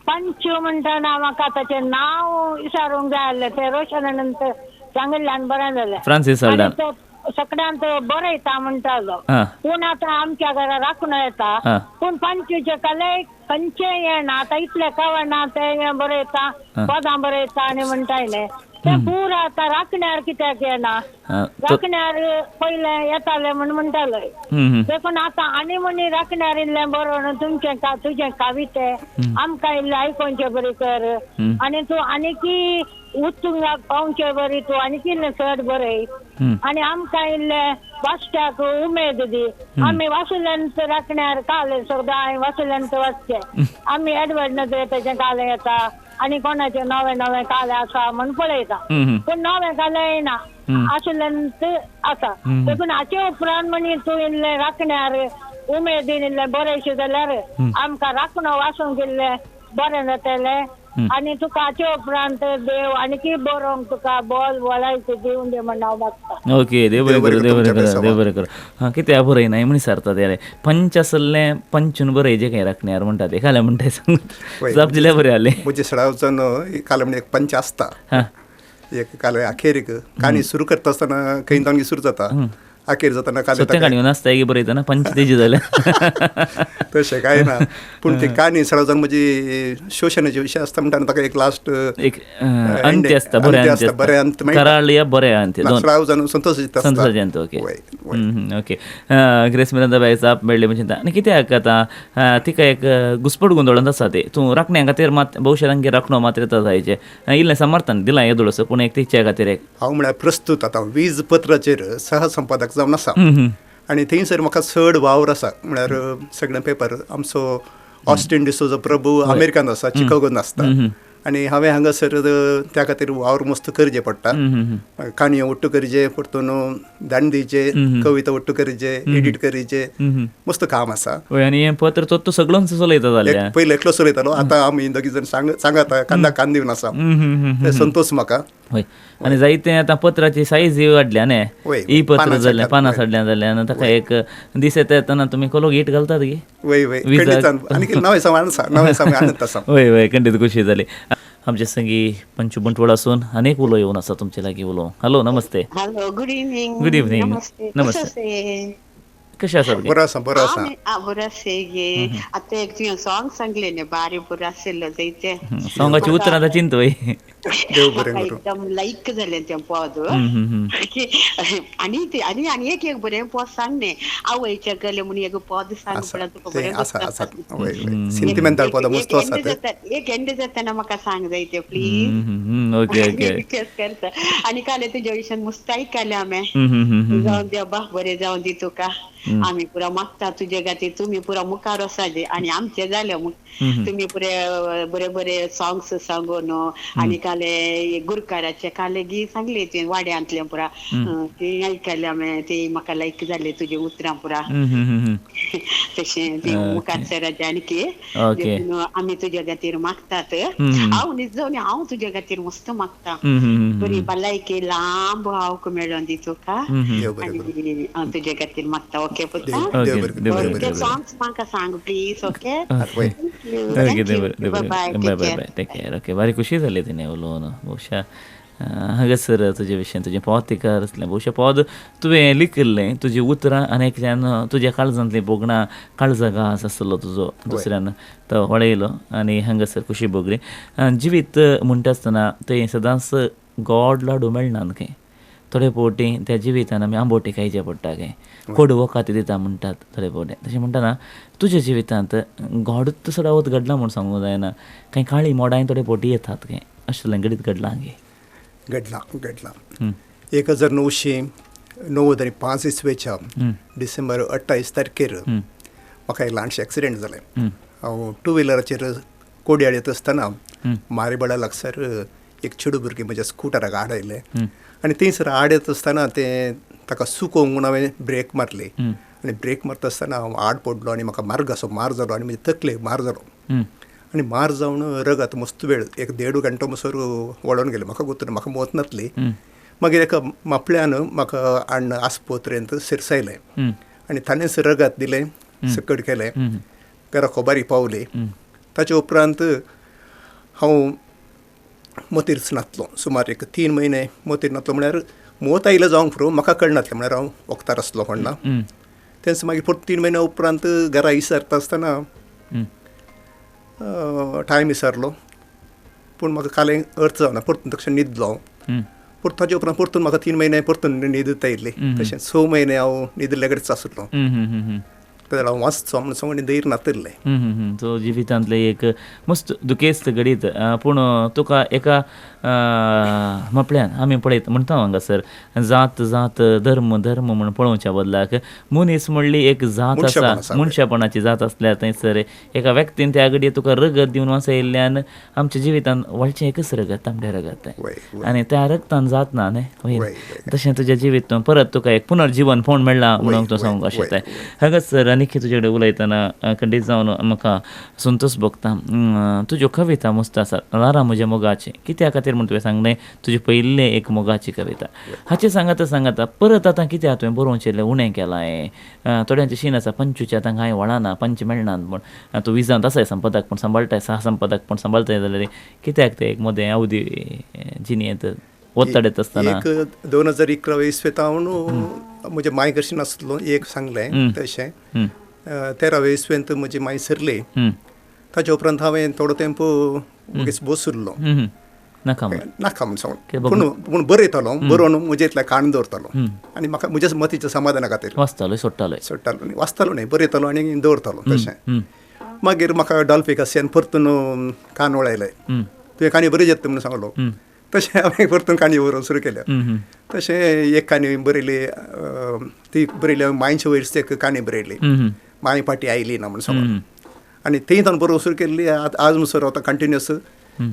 पंच म्हणटना म्हाका ताचें नांव विचारूंक जाय आसलें. तें रोशनान सांगिल्ल्यान बरें जालें. फ्रांसीस सल्डाना सगळ्यांत बरयता म्हणटालो, पूण आतां आमच्या घरा राखणो येता, पूण पंचूचे कले खंयचें येना. आतां इतलें कवना तें बरयता, पदां बरयता आनी म्हणटाय न्ही तें पुरो आतां राखण्यार कित्याक येना? राखण्यार पयलें येतालें म्हूण म्हणटाले, देखून आतां आनी म्हणी राखण्यार इल्लें बरोवन तुमचें तुजें कविते आमकां इल्लें आयकोवचें बरी कर आनी तूं आनीकी उत्तुंगाक पावचे बरी, तूं आनीक इल्लें चड बरय आनी आमकां इल्लें वाचप्याक उमेद दी. आमी वाचल्यान राखण्यार कालें सगळें वाचल्यान वाचचें, आमी एडवर्ड नजरेचें कालें येता आनी कोणाचें नवें नवें कालें आसा म्हूण पळयता, पूण नवें कालें येना, आशिल्ल्यान आसा. देखून हाचे उपरांत म्हणी तूं इल्लें राखण्यार उमेदीन इल्लें बरें जाल्यार आमकां राखणो वाचूंक इल्लें बरें जातलें आनी तुका हाचे उपरांत देव आनीकी बरोवंक तुका बोल बोलायचे दिवन दी म्हण हांव मागता. ओके, देव बरें करूं, देव बरें करूं, देव बरें करूं. हां, कित्याक बरयना म्हण विचारता ते पंच आसलें पंचून बरयचें खंय राखण्यार म्हणटा ते कालें म्हणटा सांग जाप दिल्यार बरें जालें. म्हजे सडावचो कालें म्हण एक पंच आसता, एक कालें अखेरीक काणी सुरू करता आसतना खंय जावन सुरू जाता, अखेर जाताना कालें सत्य काणयो नासता की बरयतना पंच तेजी जाल्यार तशें कांय ना. पूण ती काणी सगळो जावन म्हजी शोशणाचे विशय आसता म्हणटा ताका एक लास्ट एक अंत्य आसता, बरें अंत्य, बरें अंत, कराळ या बरें अंत्य, सगळो जावन संतोश संतोष अंत. ओके ओके, ग्रेस मिरांदा बाय जाप मेळ्ळी म्हणजे आनी कित्याक आतां तिका एक घुसपट गोंदळांत आसा ते तूं राखण्या खातीर मात भोवशा तांगेर राखणो मात्र येता जायचें इल्लें समर्थन दिलां येदोळसो, पूण एक तिच्या खातीर एक हांव म्हळ्यार प्रस्तूत आतां वीज पत्राचेर सहसंपादक जावन आसा आनी थंयसर म्हाका चड वावर आसा. म्हळ्यार सगळे पेपर आमचो ऑस्टिन डिसोजा प्रभू अमेरिकान आसा, चिकागोन आसता आनी हांवें हांगासर त्या खातीर वावर मस्त करचें पडटा. काणयो ಒಟ್ಟು करचे, परतून दांड दिवचे, कविता ಒಟ್ಟು करचे, एडिट करचे, मस्त काम आसा. आनी हें पत्र तो सगळोच चलयता जाल्यार पयलीं एकलो चलयतालो, आतां आमी दोगी जाण सांगाता कांदा कान दिवन आसा, संतोश म्हाका. हय. आनी जायते आतां पत्राची सायज वाडल्या न्ही, ई पत्र जालें, पानां साडल्या जाल्यार ताका एक दीस येता येतना तुमी कोलो गीट घालतात की? वय वय, वय वय, खंडीत खुशी जाली. आमचे संगी पंचू बंटवळ आसून अनेक उलो येवन आसा तुमचे लागीं उलोवंक. हॅलो, नमस्ते. Hello, good evening. Good evening. नमस्ते. कशें आसात? बरो आसा, बरो आसा. बरो आसा गे. आतां एक तुवें सॉंग सांगलें न्ही, बारी बरो आशिल्लो जायते. सॉंगाची उतरां आतां चिंत वय. एकदम लायक जालें तें पद. आनी आनी आनी एक एक बरें पद सांगलें, आवयच्या गले म्हूण एक पद सांग तुका बरें. सेंटिमेंटल पद मस्त आसा. एक एंड जातना म्हाका सांग जायते प्लीज. ओके ओके, रिक्वेस्ट करता. आनी काल तुज्या विशयान मस्त आयकलें हांवें. जावन दी बा, बरें जावन दी तुका. आमी पुरा मागता तुजे खातीर, तुमी पुरा मुखार वचाजे आनी आमचें जालें तुमी पुरे बरे बरे सॉंग्स सांगून. आनी काले गुरकाराचे काले गी सांगले तुवें वाड्यांतलें पुरा ती आयकलें हांवें, ती म्हाका लायक जाले तुजी उतरां पुरा. तशें ती मुखार सराचे आणखी आमी तुज्या खातीर मागतात. हांव न्हीद जावन हांव तुज्या खातीर मस्त मागता, बरी भलायकी लांब हांव मेळोन दी तुका, आनी हांव तुज्या खातीर मागता. ओके पुता, सॉंग्स म्हाका सांग please. Okay, bye bye, take care. Okay, बारी खुशी जाली तिणें उलोवन. बहुशा हांगासर तुजे विशयान तुजें पद तिका रचलें, बहुशा पद तुवें लिखिल्लें, तुजी उतरां आनी एकल्यान तुज्या काळजांतलीं भोगणां, काळजा घास आसलो तुजो दुसऱ्यान तो वळयलो आनी हांगासर खुशी भोगली. जिवीत म्हणटा आसतना थंय सदांच गोड लाडू मेळना खंय, थोडे फावटी त्या जिवितान आमी आंबोटी खायचें पडटा खंय, कोडू वखद दिता म्हणटात थोडे फावटी. तशें म्हणटना तुज्या जिवितांत गोडूच चडावत घडलां म्हूण सांगूंक जायना, कांय काळी मोडांय थोडे फावटी येतात खंय, अशें घडीत घडलां गे? घडलां घडलां. 1995 इस्वेच्या डिसेंबर 28 तारखेर म्हाका एक ल्हानशें एक्सिडेंट जालें. हांव टू व्हिलराचेर कोडयाळ येता आसतना मारेबडा लागसर एक चेडूं भुरगें म्हज्या स्कुटराक आड आयलें आनी थंयसर आड येता आसतना तें ताका चुकोवंक म्हूण हांवें ब्रेक मारली आनी ब्रेक मारता आसतना हांव आड पडलो आनी म्हाका मार्गाचो मार जालो आनी म्हजे तकलेक मार जालो आनी मार जावन रगत मस्त वेळ एक 1.5 घंटो म्हणसर वळोन गेलें. म्हाका गोत म्हाका मोत नासली. मागीर एका मापळ्यान म्हाका हाडून आस्पत्रेंत सिरसायलें आनी ताणेंच रगत दिलें, सकट केलें, घरा खबरी पावली. ताचे उपरांत हांव मोतीरच नातलो सुमार एक 3 म्हयने मोतीर नातलो. म्हळ्यार मोत आयलो जावंक पुरो म्हाका कळनातलें, म्हळ्यार हांव वखदार आसलो कोण ना. तेंच मागीर परत 3 म्हयन्या उपरांत घरा विसरता आसतना टायम विसरलो, पूण म्हाका कालें अर्थ जावना, परतून तशें न्हिदलो हांव. परत ताजे उपरांत परतून म्हाका 3 म्हयने परतून न्हीद आयली. तशें 6 म्हयने हांव न्हिदिल्ले कडेच आसलो. तेन्ना हांव वाचचो म्हणून सांगून धैर्य नातिल्लें. सो जिवितांतलें एक मस्त दुखेस्त घडीत, पूण तुका एका म्हळ्यार आमी पळयत म्हणटा हांगासर जात जात धर्म धर्म म्हूण पळोवच्या बदलाक मनीस म्हणली एक जात आसा, मनशापणाची जात आसल्यार थंयसर एका व्यक्तीन त्या घडये तुका रगत दिवन वाचयल्ल्यान आमच्या जिवितान वळचें एकच रगत, तांबडें रगत, आनी त्या रगतान जात ना न्ही. तशें तुज्या जिवितान परत तुका एक पुनर्जिवन फोण मेळ्ळा म्हणून तूं सांगूंक शकता. हांगासर आनीक तुजे कडेन उलयतना खंडीत जावन म्हाका संतोश भोगता. तुज्यो कविता मस्त आसात. ल्हारां म्हज्या मोगाचें कित्या खातीर म्हूण तुवें सांगलें, तुजें पयिल्लें एक मोगाची कविता, हाचें सांगाता सांगाता परत आतां कित्याक तुवें बरोवचें उणें केलां हें? थोड्यांचें शीन आसा पंचूचें आतां कांय वळना, पंच मेळना म्हूण. तूं विजांत आसाय संपादक पूण सांबाळटाय, सह संपादक पूण सांबाळटाय जाल्यार कित्याक तें एक मदें अवधी जिणेंत ओतडेत आसतना? एक 2011 इस्वेंत हांव म्हज्या मांय कशी नासलो एक सांगलें तशें 13 इस्वेंत म्हजी मांय सरली. ताच्या उपरांत हांवें थोडो तेंप वगीच बसुल्लो, नाका नाका म्हूण सांगून, पूण पूण बरयतालो, बरोवन म्हजें इतलें काण दवरतालो आनी म्हाका म्हज्या मतीच्या समाधाना खातीर वाचतालो, सोडटालो, सोडटालो, वाचतालो न्हय, बरयतालो आनी दवरतालो तशें. मागीर म्हाका डॉल्फी कासियान परतून कान वळयलें, तुवें काणी बरी येता म्हणून सांगलो. तशें हांवें परतून काणी बरोवंक सुरू केल्या. तशें एक काणी बरयली, ती बरयली हांवें मांयचे वयर एक काणी बरयली, मांय फाटी आयली ना म्हूण सांगून, आनी थंय ताणें बरोवंक सुरू केल्ली. आज म्हणसर आतां कंटिन्युअस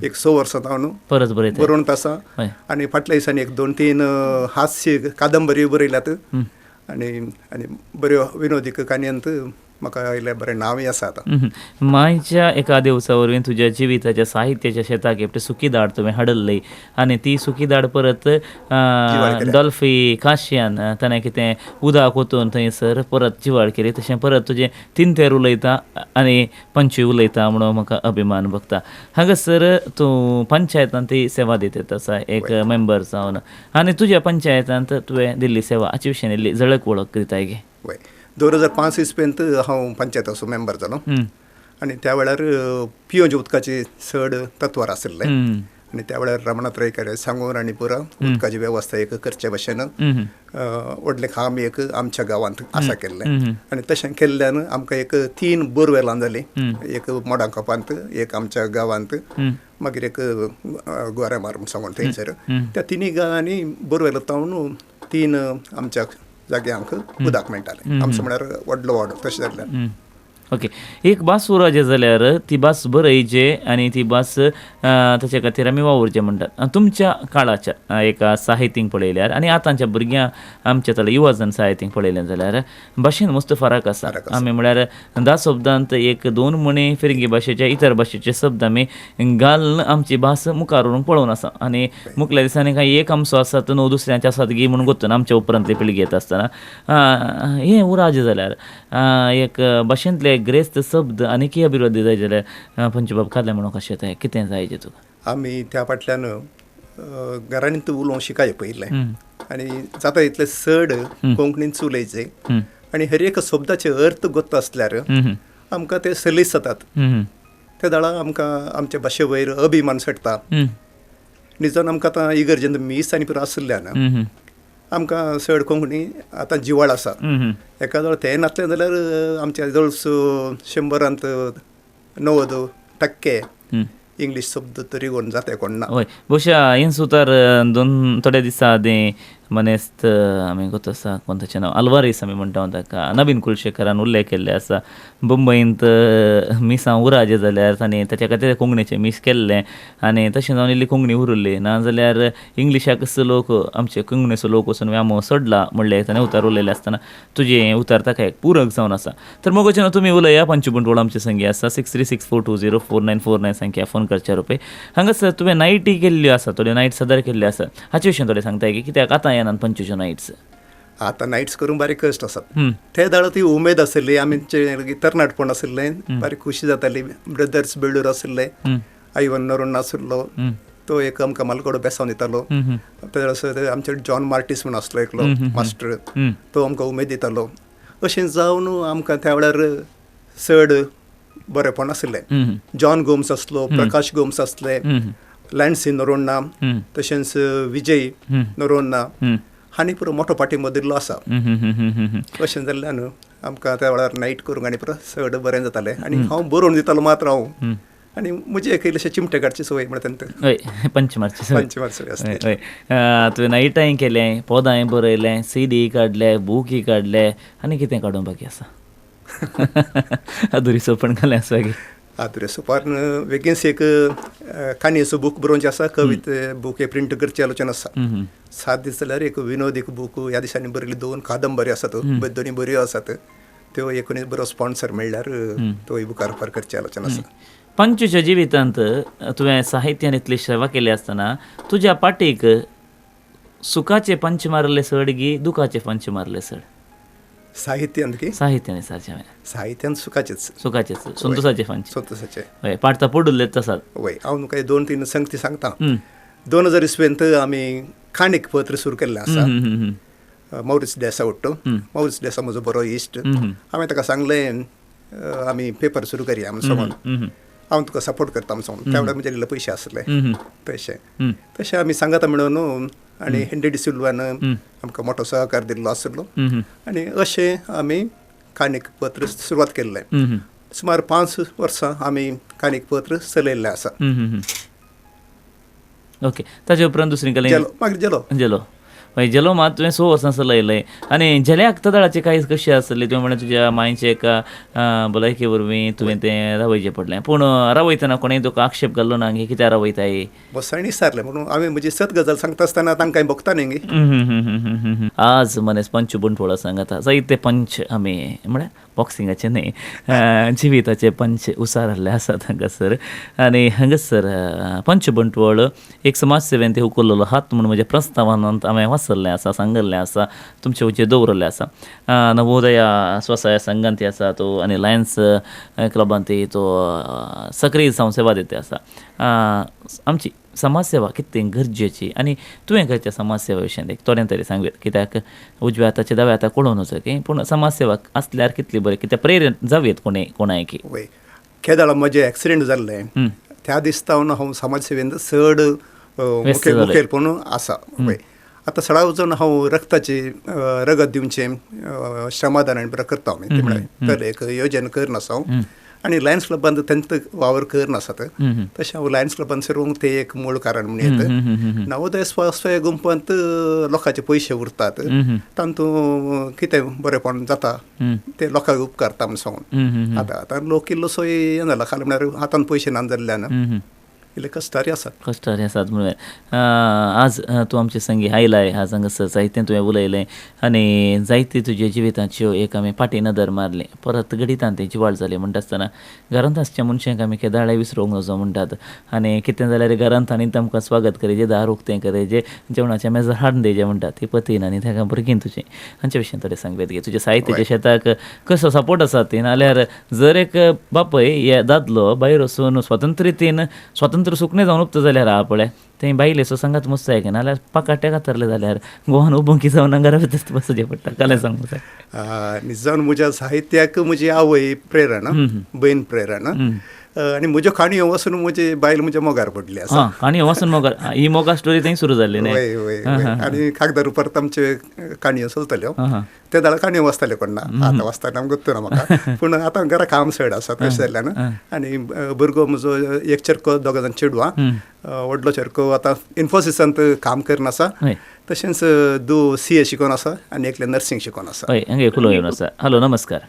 एक 6 वर्सां जावन परत बरयता, बरोवन आसा. आनी फाटल्या दिसांनी एक 2-3 हास्य कादंबरी बरयल्यात आनी आनी बऱ्यो विनोदीक काणयांत म्हाका आयिल्लें बरें नांवय आसा आतां. मायच्या एका देवसा वरवीं तुज्या जिविताच्या साहित्याच्या शेताक एकटें सुकी दाड तुवें हाडली आनी ती सुकी दाड परत डॉल्फी काशियान ताणें कितें उदक ओतून थंयसर परत जिवाळ केली. तशें परत तुजें तिंतेर उलयता आनी पंची उलयता म्हणून म्हाका अभिमान भोगता. हांगासर तूं पंचायतान ती सेवा दित आसा एक मेंबर जावन आनी तुज्या पंचायतांत तुवें दिल्ली सेवा हाचे विशीं इल्ली झळक वळख दिताय गे. वय, 2005 इस्वेंत हांव पंचायताचो मेंबर जालो आनी त्या वेळार पियोवच्या उदकाची चड तत्वार आशिल्लें आनी त्या वेळार रमणाथ रैकर सांगून आनी पुरा उदकाची वेवस्था एक करचे भशेन व्हडलें काम एक आमच्या गांवांत आसा केल्लें. आनी तशें केल्ल्यान आमकां एक 3 बोरवेलां जालीं, एक मोडांकोपांत, एक आमच्या गांवांत, मागीर एक गोरेमार म्हूण सांगून थंयसर. त्या तिनूय गांवांनी बोरवेल तावन 3 आमच्या जाग्यांक उदक मेळटालें. आमचो म्हळ्यार व्हडलो वाडो तशें जाल्ल्यान. ओके, एक भास उराजे जाल्यार ती भास बरयचे आनी ती भास ताचे खातीर आमी वावुरचें म्हणटात. तुमच्या काळाच्या एका साहित्यीक पळयल्यार आनी आतांच्या भुरग्यां आमच्या तले युवाजन साहित्यीक पळयलें जाल्यार भाशेन मस्त फरक आसा. आमी म्हळ्यार 10 शब्दांत 1-2 म्हणी फिरंगी भाशेचे इतर भाशेचे शब्द आमी घालून आमची भास मुखार व्हरूंक पळोवन आसा. आनी मुखल्या दिसांनी कांय एक आमचो आसा तर 9 दुसऱ्यांचे आसात गी म्हणून गोत्तना आमच्या उपरांतली पिळगी येता आसतना हें उराजें जाल्यार एक भाशेंतले ग्रेस्त शब्द आनीकय अभिवृद्धी जाय जाल्यार पंचूबाब खालें म्हणून कशें तें कितें जाय तुका? आमी त्या फाटल्यान घरांनी उलोवंक शिकाय पयलें आनी जाता इतलें चड कोंकणींत उलयचें आनी हर एक शब्दाचे अर्थ गोत्त आसल्यार आमकां ते सलीस जातात. त्या दाळा आमकां आमच्या भाशे वयर अभिमान चडटा. निजान आमकां आतां इगर्जेंत मीस आनी पुरो आशिल्ल्यान आमकां चड कोंकणी आतां जिवाळ आसा. एका जवळ तें नासलें जाल्यार आमच्या जवळ 100 90% इंग्लीश शब्द तरी कोण जाता कोण ना. हय, बहुशा हें सुतार दोन थोड्या दिसां आदीं मनेस्त आमी गोत आसा कोण ताचें नांव आल्वारीस आमी म्हणटा ताका नवीन कुलशेखरान उल्लेख केल्ले आसा. मुंबयंत मिसां उराजें जाल्यार तांणी ताच्या खातीर कोंकणीचें मीस केल्लें आनी तशें जावन इल्ली कोंकणी उरिल्ली ना जाल्यार इंग्लिशाकच लोक आमचे कोंकणीचो लोक वचून व्यामो सोडला म्हणलें ताणें उतार उलयलें आसतना तुजें उतार ताका एक पूरक जावन आसा. तर मोगोचें तुमी उलया. पंचू बंटवाळ आमचे संगी आसा 6364204949 संख्या फोन करच्या रुपये. हांगासर तुवें नायटी केल्ल्यो आसा, थोड्यो नायट सदर केल्ल्यो आसा, हाचे विशीं थोडें सांगताय की कित्याक आतां येना पंचूच्यो नायट्स? आतां नायट्स करूंक बारीक कश्ट आसात. ते दाळ ती उमेद आशिल्ली, आमचे तरणाटपण आशिल्लें, बारीक खुशी जाताली. ब्रदर्स बेळूर आशिल्ले, आयवन नरोण आशिल्लो, तो एक आमकां मालगडो बेसावन दितालो. ते आमचे जॉन मार्टीस म्हूण आसलो एकलो मास्टर, तो आमकां उमेद दितालो. अशें जावन आमकां त्या वेळार चड बरेंपण आशिल्लें. जॉन गोम्स आसलो, प्रकाश गोम्स आसले, लँडसी नरोण्णा, तशेंच विजय नरोण्णा हांणी पुरो मोठो पाठिंबो दिल्लो आसा. अशें जाल्ल्यान आमकां त्या वेळार नायट करूंक आनी पुरो चड बरें जातालें. आनी हांव बरोवन दितालो मात्र हांव आनी म्हजी एक इल्लेशे चिमटे काडची संवय म्हळ्यार तेन्ना. हय, पंच मारची संवय. पंच मारची आसली. हय, तुवें नायटांय केलें, पदांय बरयलें, सीडी काडले, बुकूय काडले आनी कितें काडूंक बाकी आसा? अदुरी सोपण घालें आसा की? आदुरे सोपान वेगींच एक काणयेचो बूक बरोवचें आसा, कविते बूक प्रिंट करचे आलोचन आसा. 7 दीस जाल्यार एक विनोदीक बूक ह्या दिसांनी बरयल्ली 2 कादंबरी आसात, दोनी बऱ्यो आसात, त्यो एकूण बरो स्पॉन्सर मेळ्ळ्यार तोय बुकार फार करचे आलोचन आसा. पंचूच्या जिवितांत तुवें साहित्यान इतली सेवा केली आसतना तुज्या पाटीक सुखाचे पंच मारले सड गी दुखाचे पंच मारले सड? साहित्यांत की? साहित्यान सारचें साहित्यांत सुखाचेच, सुखाचेच, संतोषाचे पंच, संतोषाचे. हय, पाडता पडुल्लेच आसात. वय, हांव तुका 2-3 संगती सांगता. 2000 इस्वेंत आमी काणीक पत्र सुरू केल्लें आसा. मौरिस डेसा उट्टो, मौरिस डेसा म्हजो बरो इश्ट. हांवें ताका सांगलें आमी पेपर सुरू करया म्हूण सांगून, हांव तुका सपोर्ट करता म्हूण सांगून. त्या वेळार म्हजे इल्ले पयशे आसले तशें तशें आमी सांगता म्हणून आनी हेनरी डिसिल्वान आमकां मोठो सहकार दिल्लो आशिल्लो आनी अशें आमी काणीक पत्र सुरवात केल्लें. सुमार 5 वर्सां आमी काणीक पत्र चलयल्लें आसा. ओके, ताचे उपरांत दुसरी कडेन मागीर जेलो जेलो. मागीर झेलो मात तुवें 6 वर्सां चलयलें आनी झेल्याक तदळाची कांय कशी आसली? तुवें म्हणलें तुज्या मांयचे एका भलायके वरवीं तुवें तें रावयचें पडलें, पूण रावयतना कोणें तुका आक्षेप घालो ना की कित्याक रावयताय? बसांनी विचारलें म्हणून हांवें म्हजी सत गजाल सांगता आसतना तांकां भोगता न्ही. आज मनीस पंच बंटवळ सांगता जायते पंच आमी म्हळ्यार बॉक्सिंगाचे न्ही, जिविताचे पंच उसारल्ले आसात हांगासर. आनी हांगासर पंच बंटवळ एक समाजसेवेन ते उखल्लेलो हात म्हूण म्हज्या प्रस्तावानांत हांवें वाचल्लें आसा, सांगल्लें आसा, तुमचे हुचेर दवरलें आसा. नवोदया स्वसाय संघांत आसा तो आनी लायन्स क्लबांत तो सक्रीय जावन सेवा दिता आसा. आमची समाजसेवा कितली गरजेची आनी तुवें करच्या समाजसेवा विशयान एक थोडें तरी सांगूया, कित्याक उजव्या हाताचे दाव्या हाताक कळोवन वचो, पूण समाजसेवा आसल्यार कितली बरें, कित्याक प्रेरण जावयेत कोणें कोणायकी. वय, केदाळा म्हजें एक्सिडेंट जाल्लें त्या दिसता हांव समाजसेवेन चड मुखेलपण आसा. वय, आतां सडा वचून हांव रक्ताची रगत दिवचें श्रमदान आनी बरें करता हांव, म्हळ्यार एक योजन करनासा हांव आनी लायन्स क्लबान तेंत वावर करनासात, तशें हांव लायन्स क्लबान सरूंक तें एक मूळ कारण म्हूण येता. नवोदय स्वास्थ्य गुंपांत लोकांचे पयशे उरतात, तातूंत कितें बरेंपण जाता तें लोकांक उपकारता म्हूण सांगून आतां आतां लोक इल्लोसो हें जाला, खाली म्हळ्यार हातान पयशे ना जाल्ल्यान इल्ले कश्टारी आसात, कश्टारी आसात. म्हणून आज तूं आमचे संगी आयलाय, आज हांगासर जायतें तुवें उलयलें आनी जायते तुज्या जिविताच्यो एक आमी फाटीं नदर मारली, परत घडितान तें जिवाळ जाली म्हणटा आसतना घरांत आसच्या मनशांक आमी केदाळाय विसरूंक नजो म्हणटात आनी कितें जाल्यार घरांत आनी तांकां स्वागत करेजें, दार उक्तें करेजें, जेवणाचें मेजार हाडून दिवचें म्हणटात ती पतीन आनी ताका भुरगीं तुजें हांच्या विशयान थोडें सांगूंक गे. तुज्या साहित्याच्या शेताक कसो सपोर्ट आसा ती, नाल्यार जर एक बापय दादलो भायर वचून स्वतंत्रतेन स्वतंत्र सुकणें जावन उपता जाल्यार हा पळय थंय बायलेचो सांगात मस्त आयक नाल्यार पाकाटे कातरले जाल्यार गोवान उबंकी जावन घरा भितर बसचें पडटा. कालें सांगूं जाय जावन म्हज्या साहित्याक म्हजी आवय प्रेरणा, बयन प्रेरणा आनी म्हज्यो काणयो वचून म्हजी बायल म्हज्या मोगार पडली आसा. काणयो वचून मोगार, ही मोगा स्टोरी थंय सुरू जाली न्ही. वय वय, आनी कागदार रुपार आमच्यो काणयो चलतल्यो, ते दाळ काणयो वाचताल्यो कोण ना, आतां वाचतना गोत्तू ना म्हाका, पूण आतां घरा काम चड आसा तशें जाल्ल्यान. आनी भुरगो म्हजो एक चेरको, दोग जाण चेडवां, व्हडलो चेरको आतां इन्फोसिसांत काम करून आसा, तशेंच दू CA शिकोवन आसा आनी एकलें नर्सिंग शिकोवन आसा. हय, हांगा खुलो येवन आसा. हॅलो, नमस्कार.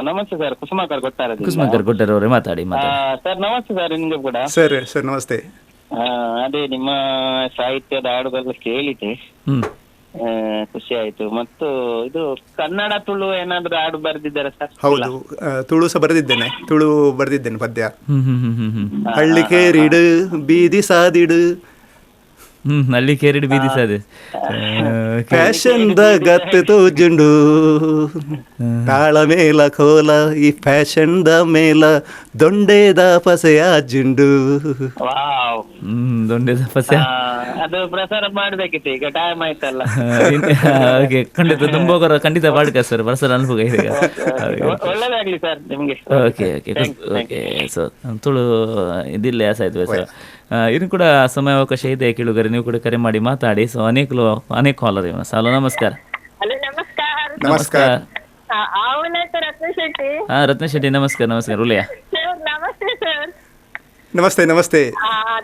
ನಮಸ್ತೆ ಸರ್, ಕುಸುಮಾಕರ್ ಕೊಟ್ಟಾರ. ಕುಸುಮಾಕರ್ ಕೊಟ್ಟಾರ ಅವರೇ ಮಾತಾಡಿ. ಸರ್ ನಮಸ್ತೆ ಸರ್, ನಿಮ್ಗೆ ಕೂಡ ಸರ್. ಸರ್ ನಮಸ್ತೆ. ಅದೇ ನಿಮ್ಮ ಸಾಹಿತ್ಯದ ಹಾಡುಗಳೆಲ್ಲ ಕೇಳಿದೆ, ಖುಷಿ ಆಯ್ತು. ಮತ್ತು ಇದು ಕನ್ನಡ ತುಳು ಏನಾದ್ರೂ ಹಾಡು ಬರೆದಿದ್ದಾರೆ ಸರ್? ಹೌದು, ತುಳು ಸಹ ಬರೆದಿದ್ದೇನೆ, ತುಳು ಬರೆದಿದ್ದೇನೆ ಪದ್ಯ. ಹಳ್ಳಿ ಕೇರಿಡು ಬೀದಿ ಸಾದಿಡು, ಹಳ್ಳಿ ಕೇರಿಡು ಬೀದಿ ಸಾದಿ, ಫ್ಯಾಷನ್ the ಗತ್ತು ತೋಜುಂಡು, ತಾಳ ಮೇಲ ಕೋಲ ಈ ಫ್ಯಾಷನ್ the ಮೇಲ ದೊಂಡೆದ ಪಸೆಯ ಜುಂಡು. ದೊಂಡೆದ ಪಸೆ ಅದು ಪ್ರಸಾರ ಮಾಡ್ಬೇಕಿತ್ತು, ಈಗ ಟೈಮ್ ಆಯ್ತಲ್ಲ. ಓಕೆ, ಖಂಡಿತ ತುಂಬ ಖಂಡಿತ ಪಾಡ್ಕ ಸರ್, ಪ್ರಸಾರ ಅನುಭವ ಇದೆ. ಒಳ್ಳೇದಾಗ್ಲಿ ಸರ್ ನಿಮ್ಗೆ. Okay okay okay. So Tulu ಇದಿಲ್ಲ ಆಯ್ತು ಸರ್. ಇನ್ನು ಕೂಡ ಸಮಯಾವಕಾಶ ಇದೆ ಕೇಳುಗರೆ, ನೀವು ಕೂಡ ಕರೆ ಮಾಡಿ ಮಾತಾಡಿ. ಸೊ ಅನೇಕ ಅನೇಕ ಕಾಲರ್ ಇವ. ಹಲೋ, ನಮಸ್ಕಾರ. ಹಲೋ, ನಮಸ್ಕಾರ. ನಮಸ್ಕಾರ. ರತ್ನ ಶೆಟ್ಟಿ. ಹಾ, ರತ್ನ ಶೆಟ್ಟಿ, ನಮಸ್ಕಾರ. ನಮಸ್ಕಾರ ಉಲ್ಲಯ್ಯ. ನಮಸ್ತೆ ಸರ್. ನಮಸ್ತೆ ನಮಸ್ತೆ.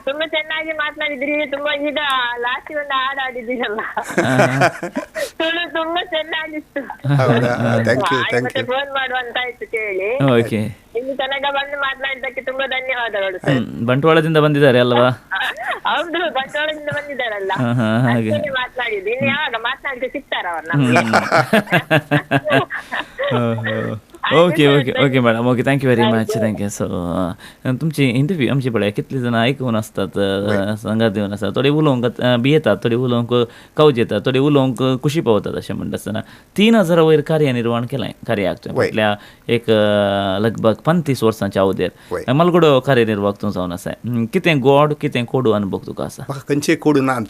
ತುಂಬಾ ಚೆನ್ನಾಗಿ ಮಾತನಾಡಿದ್ರಿ, ತುಂಬಾ ಈಗ ಲಾಸ್ಟ್ ಒಂದು ಹಾಡು ಆಡಿದ್ದೀರಲ್ಲ ತುಳು, ತುಂಬಾ ಚೆನ್ನಾಗಿತ್ತು. ಫೋನ್ ಮಾಡುವಂತ ಆಯ್ತು ಕೇಳಿ. ಓಕೆ, ಇಲ್ಲಿ ತನಕ ಬಂದು ಮಾತನಾಡಿದ್ದಕ್ಕೆ ತುಂಬಾ ಧನ್ಯವಾದಗಳು. ಬಂಟ್ವಾಳದಿಂದ ಬಂದಿದ್ದಾರೆ ಅಲ್ವಾ? ಹೌದು, ಬಂಟ್ವಾಳದಿಂದ ಬಂದಿದ್ದಾರಲ್ಲ, ಮಾತನಾಡಿದ್ದು. ಇನ್ನು ಯಾವಾಗ ಮಾತನಾಡಿದ್ರೆ ಸಿಗ್ತಾರ ಅವ್ರು. Okay okay okay madam, okay, thank you very much, thank you. So तुमची इंटरव्यू आमची पळय कितली जाणां आयकून आसतात, सांगात दिवन आसतात, थोडी उलोवंक भियेतात, थोडी उलोवंक कावज येतात, थोडी उलोवंक खुशी पावतात. अशें म्हणटा आसतना 3000 वयर कार्य निर्माण केलें कार्याक तुवें म्हटल्यार एक लगभग 35 वर्सांच्या अवधेर मलगडो कार्यनिर्वाहक तूं जावन आसा. कितें गोड कितें कोडू अनुभव तुका आसा? म्हाका खंयचेय कोडू नात,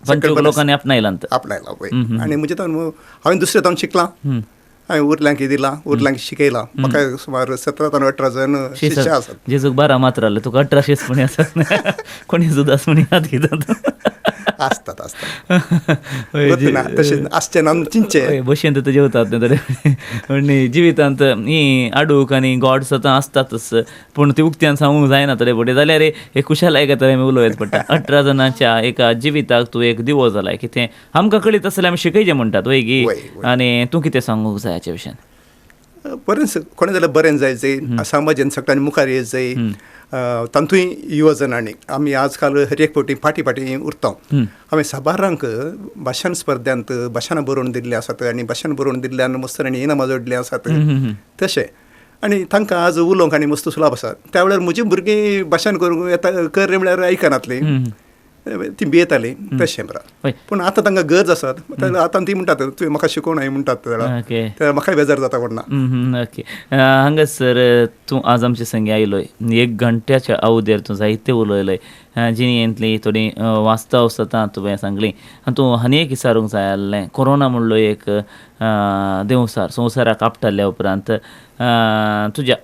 पंच लोकांनी आपणायला आपणायला. आनी म्हजें हांवें दुसरें तावन शिकलां, हांवें उरल्यांक दिलां, उरल्यांक शिकयलां. म्हाका सुमार 17 ते 18 जण शिष्य आसात. जेजूक 12 मात्र आसले, तुका 18 कोणी आसा, कोणी जुदास म्हण याद घेतात. आसतात आसतात ना तशें आसचें ना चिंतचें भशेन तर जेवतात न्ही. जिवितांत ही आडूक आनी गॉड सतां आसतातच, पूण ती उक्त्यान सांगूंक जायना तरे फुडें जाल्यार हे खुशालाय तरे आमी उलोवच पडटा. 18 जाणांच्या एका जिविताक तूं एक दिवो जालाय, कितें आमकां कळीत आसल्यार आमी शिकयचें म्हणटात वय गी. आनी तूं कितें सांगूंक जाय हाच्या विशयान? बरेंच कोणें जाल्यार बरें जाय जाय समाजान सगळ्यांनी मुखार येत जाय, तातूंय युवजणांनी. आमी आजकाल हर एक फावटी फाटीं फाटीं उरता. हांवें साबारांक भाशण स्पर्ध्यांत भाशणां बरोवन दिल्लीं आसात आनी भाशण बरोवन दिल्ल्यान मस्त आनी इनामां जोडलीं आसात तशें. आनी तांकां आज उलोवंक आनी मस्त सुलाभ आसा. त्या वेळार म्हजीं भुरगीं भाशण करूंक येता कर म्हळ्यार आयकनातलीं, ती भियेतालीं तशें बरें. पूण आतां तांकां गरज आसा, आतां ती म्हणटात तुवें म्हाका शिकोवंक नाय म्हणटात, त्या म्हाकाय बेजार जाता कोण ना. ओके, हांगासर तूं आज आमचे संगी आयलोय, 1 घंट्याच्या अवधेर तूं जायते उलयलोय, जिणेंतली थोडी वास्तव सतां तुवें सांगली. आनी तूं आनी एक विचारूंक जाय आसलें, कोरोना म्हणलो एक देंवसार संवसाराक आपटाल्या उपरांत तुज्या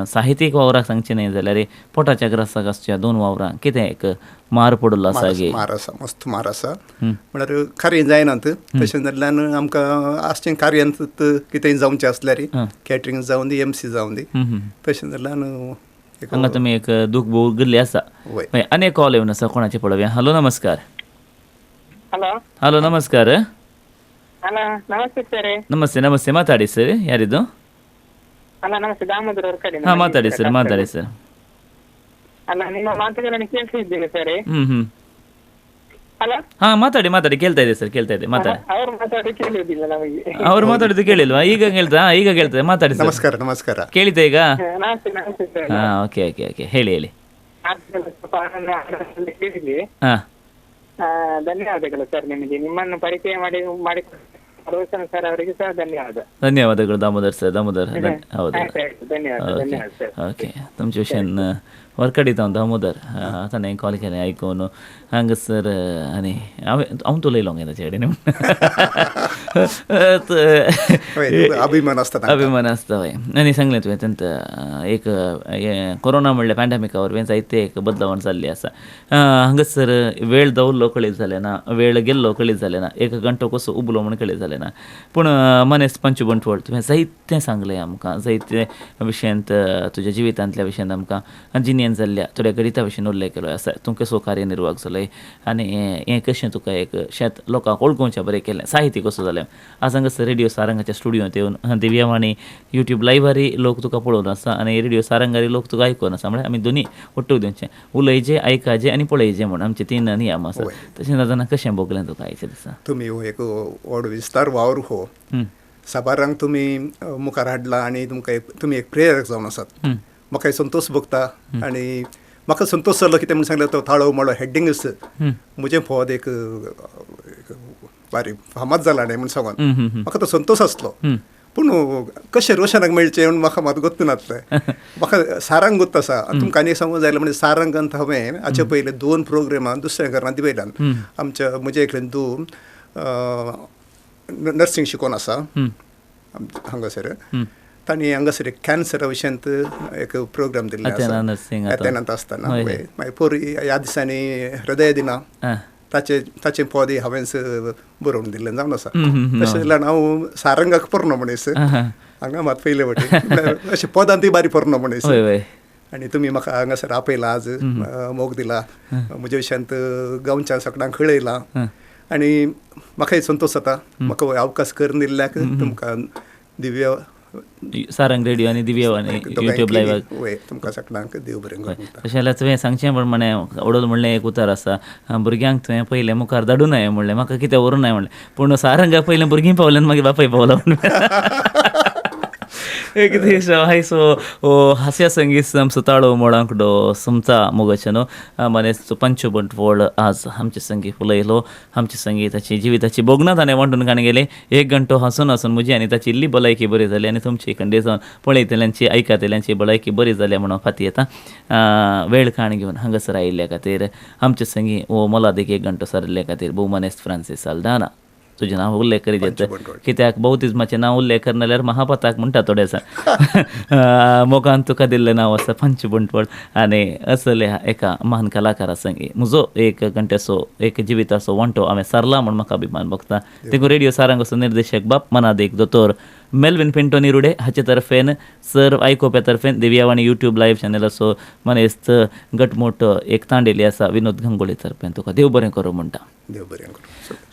साहित्यीक वावराक सांगचें न्हय जाल्यार पोटाच्या ग्रासाक आसच्या 2 वावरांक कितें एक मार पडिल्लो आसा गे? मार आसा, मस्त मार आसा. म्हळ्यार कार्य जायनात तशें जाल्ल्यान आमकां आसचें कार्यांत कितेंय जावचें आसल्यार कॅटरींग जावं दी, एम सी जावं दी, तशें जाल्ल्यान हांगा तुमी एक दूख भोगल्ली आसा. आनी एक कॉल येवन आसा, कोणाचें पळोवया. हॅलो नमस्कार. हॅलो. हॅलो नमस्कार. ಹಲೋ ನಮಸ್ತೆ ಸರ್. ನಮಸ್ತೆ ನಮಸ್ತೆ, ಮಾತಾಡಿ ಸರ್. ಯಾರಿದು? ಹಲೋ ನಮಸ್ತೆ, ದಾಮೋದರ್ ಅವ್ರ ಕಡೆ. ಹಾಂ ಮಾತಾಡಿ ಸರ್, ಮಾತಾಡಿ ಸರ್. ಅಲ್ಲ ನಿಮ್ಮ ಮಾತುಗಳನ್ನು ಕೇಳ್ತಿದ್ದೇನೆ ಸರ್. ಹ್ಮ್ ಹ್ಮ್. ಹಲೋ. ಹಾ ಮಾತಾಡಿ ಮಾತಾಡಿ, ಕೇಳ್ತಾ ಇದೆ ಸರ್, ಕೇಳ್ತಾ ಇದೆ, ಮಾತಾಡಿ. ಅವ್ರು ಮಾತಾಡಿ ಕೇಳುವುದಿಲ್ಲ ನಮಗೆ. ಅವ್ರು ಮಾತಾಡಿದ್ದು ಕೇಳಿಲ್ವಾ? ಈಗ ಕೇಳ್ತಾ, ಈಗ ಕೇಳ್ತದೆ, ಮಾತಾಡಿ ಸರ್. ನಮಸ್ಕಾರ ನಮಸ್ಕಾರ. ಕೇಳಿತಾ ಈಗ? ನಮಸ್ತೆ ನಮಸ್ತೆ ಸರ್. ಹಾ ಓಕೆ ಓಕೆ ಓಕೆ, ಹೇಳಿ ಹೇಳಿ. ಕೇಳಿದ್ವಿ. ಹಾ ಧನ್ಯವಾದಗಳು ಸರ್ ನಿಮಗೆ, ನಿಮ್ಮನ್ನು ಪರಿಚಯ ಮಾಡಿ ಮಾಡಿ ರೋಷನ್ ಸರ್ ಅವರಿಗೆ ಸಹ ಧನ್ಯವಾದ. ಧನ್ಯವಾದಗಳು ದಾಮೋದರ್ ಸರ್. ದಾಮೋದರ್ ಹೌದು, ಧನ್ಯವಾದ. ಓಕೆ, तुमचे विशयान वर्कडिता हांव दामोदर आतां हांवें कॉल केलें आयकून हांगासर आनी हांवें हांव उलयलो गे ताचे कडेन. अभिमान आसता, अभिमान आसता हय. आनी सांगलें तुवें तांकां एक हें कोरोना म्हणल्यार पॅन्डेमिका वरवीं जायते एक बदलावण जाल्ली आसा. हांगासर वेळ दवरलो कळीत जालें ना, वेळ गेल्लो कळीत जालें ना, एक घंटो कसो उबलो म्हूण कळीत जालें ना. पूण मनेस्त पंचू बंटवळ तुवें जायतें सांगलें आमकां, जायते विशयांत तुज्या जिवितांतल्या विशयांत आमकां जिणेंत जाल्ल्या थोड्या गणिता विशीं उल्लेख केलो आसा. तूं कसो कार्यनिर्वाहक जालोय आनी हें कशें तुका एक शेत लोकांक वळखुवचें बरें केलें, साहित्य कसो जालें. आज हांगासर रेडियो सारंगाच्या स्टुडियोंत येवन दिव्यवाणी युट्यूब लायव्हारी लोक तुका पळोवन आसा आनी रेडियो सारंगारी लोक तुका आयकून आसा. म्हळ्यार आमी दोनी ಒಟ್ಟು दिवचें, उलयचें, आयकाचें आनी पळयचें म्हूण आमचे 3 नियम आसा. तशें जातना कशें भोगलें तुका आयच्या दिसा? तुमी हो एक व्हड विस्तार वावर हो साबारांक तुमी मुखार हाडला आनी तुमकां तुमी एक प्रेरक जावन आसात. म्हाका संतोश भोगता आनी म्हाका संतोश जालो कितें म्हूण सांगलें, तो थाळो माळो हेडिंगच म्हजें पद एक बारीक फामाद जाला न्ही म्हूण सांगून म्हाका तो संतोश आसलो. पूण कशें रोशनाक मेळचें म्हूण म्हाका मात गोत्त नासलें. म्हाका सारांग गोत्त आसा, तुमकां आनी सांगूंक जाय म्हणजे सारंगांत हांवें हाचे पयले 2 प्रोग्रामां दुसऱ्या घरांत दिवयल्यान. आमच्या म्हजे एकल्यान दोन नर्सिंग शिकोवन आसा हांगासर, तांणी हांगासर एक कॅन्सरा विशयांत एक प्रोग्राम दिल्लो आसा एथेनांत आसतना. मागीर पोर ह्या दिसांनी हृदय दिना ताचे ताचें पद हांवेंच बरोवन दिल्लें जावन आसा. तशें जाल्यार हांव सारंगाक पोरणो मनीस, हांगा मात पयले वटेन अशें पदां ती बारीक पोरणो मनीस. आनी तुमी म्हाका हांगासर आपयला, आज मोग दिला, म्हज्या विशयांत गांवच्या सगळ्यांक कळयलां आनी म्हाकाय संतोश जाता. म्हाका अवकाश करून दिल्ल्याक तुमकां दिव्य सारंग रेडियो आनी दिव्यवाणी युट्यूब लायव्हाक तुमकां सगळ्यांक देव बरें करूं. तशें जाल्यार तुवें सांगचें प्रमाणें वडोल म्हणलें एक उतर आसा, भुरग्यांक तुवें पयलें मुखार धाडूं नये म्हणलें, म्हाका कितें व्हरूं नये म्हणलें, पूण सारंगाक पयलें भुरगीं पावलें आनी मागीर बापूय पावलो म्हणून. एक दीस हायसो हास्य संगीत आमचो ताळो मोळांकडो सुमता मोगाचें न्हू मनेस्त पंचू बंटवळ आज आमचे संगीत उलयलो, आमचे संगीत ताची जिविताची भोगणां ताणें वांटून काणी गेली. 1 घंटो हांसून हांसून म्हजी आनी ताची इल्ली भलायकी बरी जाली आनी तुमची खंडे जावन पळयतल्यांची आयकतल्यांची भलायकी बरी जाल्या म्हणून फाती येता. वेळ काण घेवन हांगासर आयिल्ल्या खातीर आमचे संगी हो मोलादीक 1 घंटो सारिल्ल्या खातीर भोव मनेस्त फ्रांसीस साल्दाना तुजें नांव उल्लेख करीत येता कित्याक बौद्धिज्माचें नांव उल्लेख करना जाल्यार महापाताक म्हणटा थोडे आसा. मोगान तुका दिल्लें नांव आसा पंच बंटवळ आनी असल्या एका महान कलाकारा संगी म्हजो एक घंट्याचो एक जिविताचो वांटो हांवें सारला म्हूण म्हाका अभिमान भोगता. देखून रेडियो सारंगाचो निर्देशक बाप मनादीक दोतोर मेल्विन पिंटो निरुडे हाचे तर्फेन सर आयकोप्या तर्फेन दिव्यावाणी यूट्यूब लायव्ह चॅनलाचो मनेस्त घटमूट एक तांडेली आसा विनोद गंगोळी तर्फेन तुका देव बरें करूं म्हणटा. देव बरें करूं.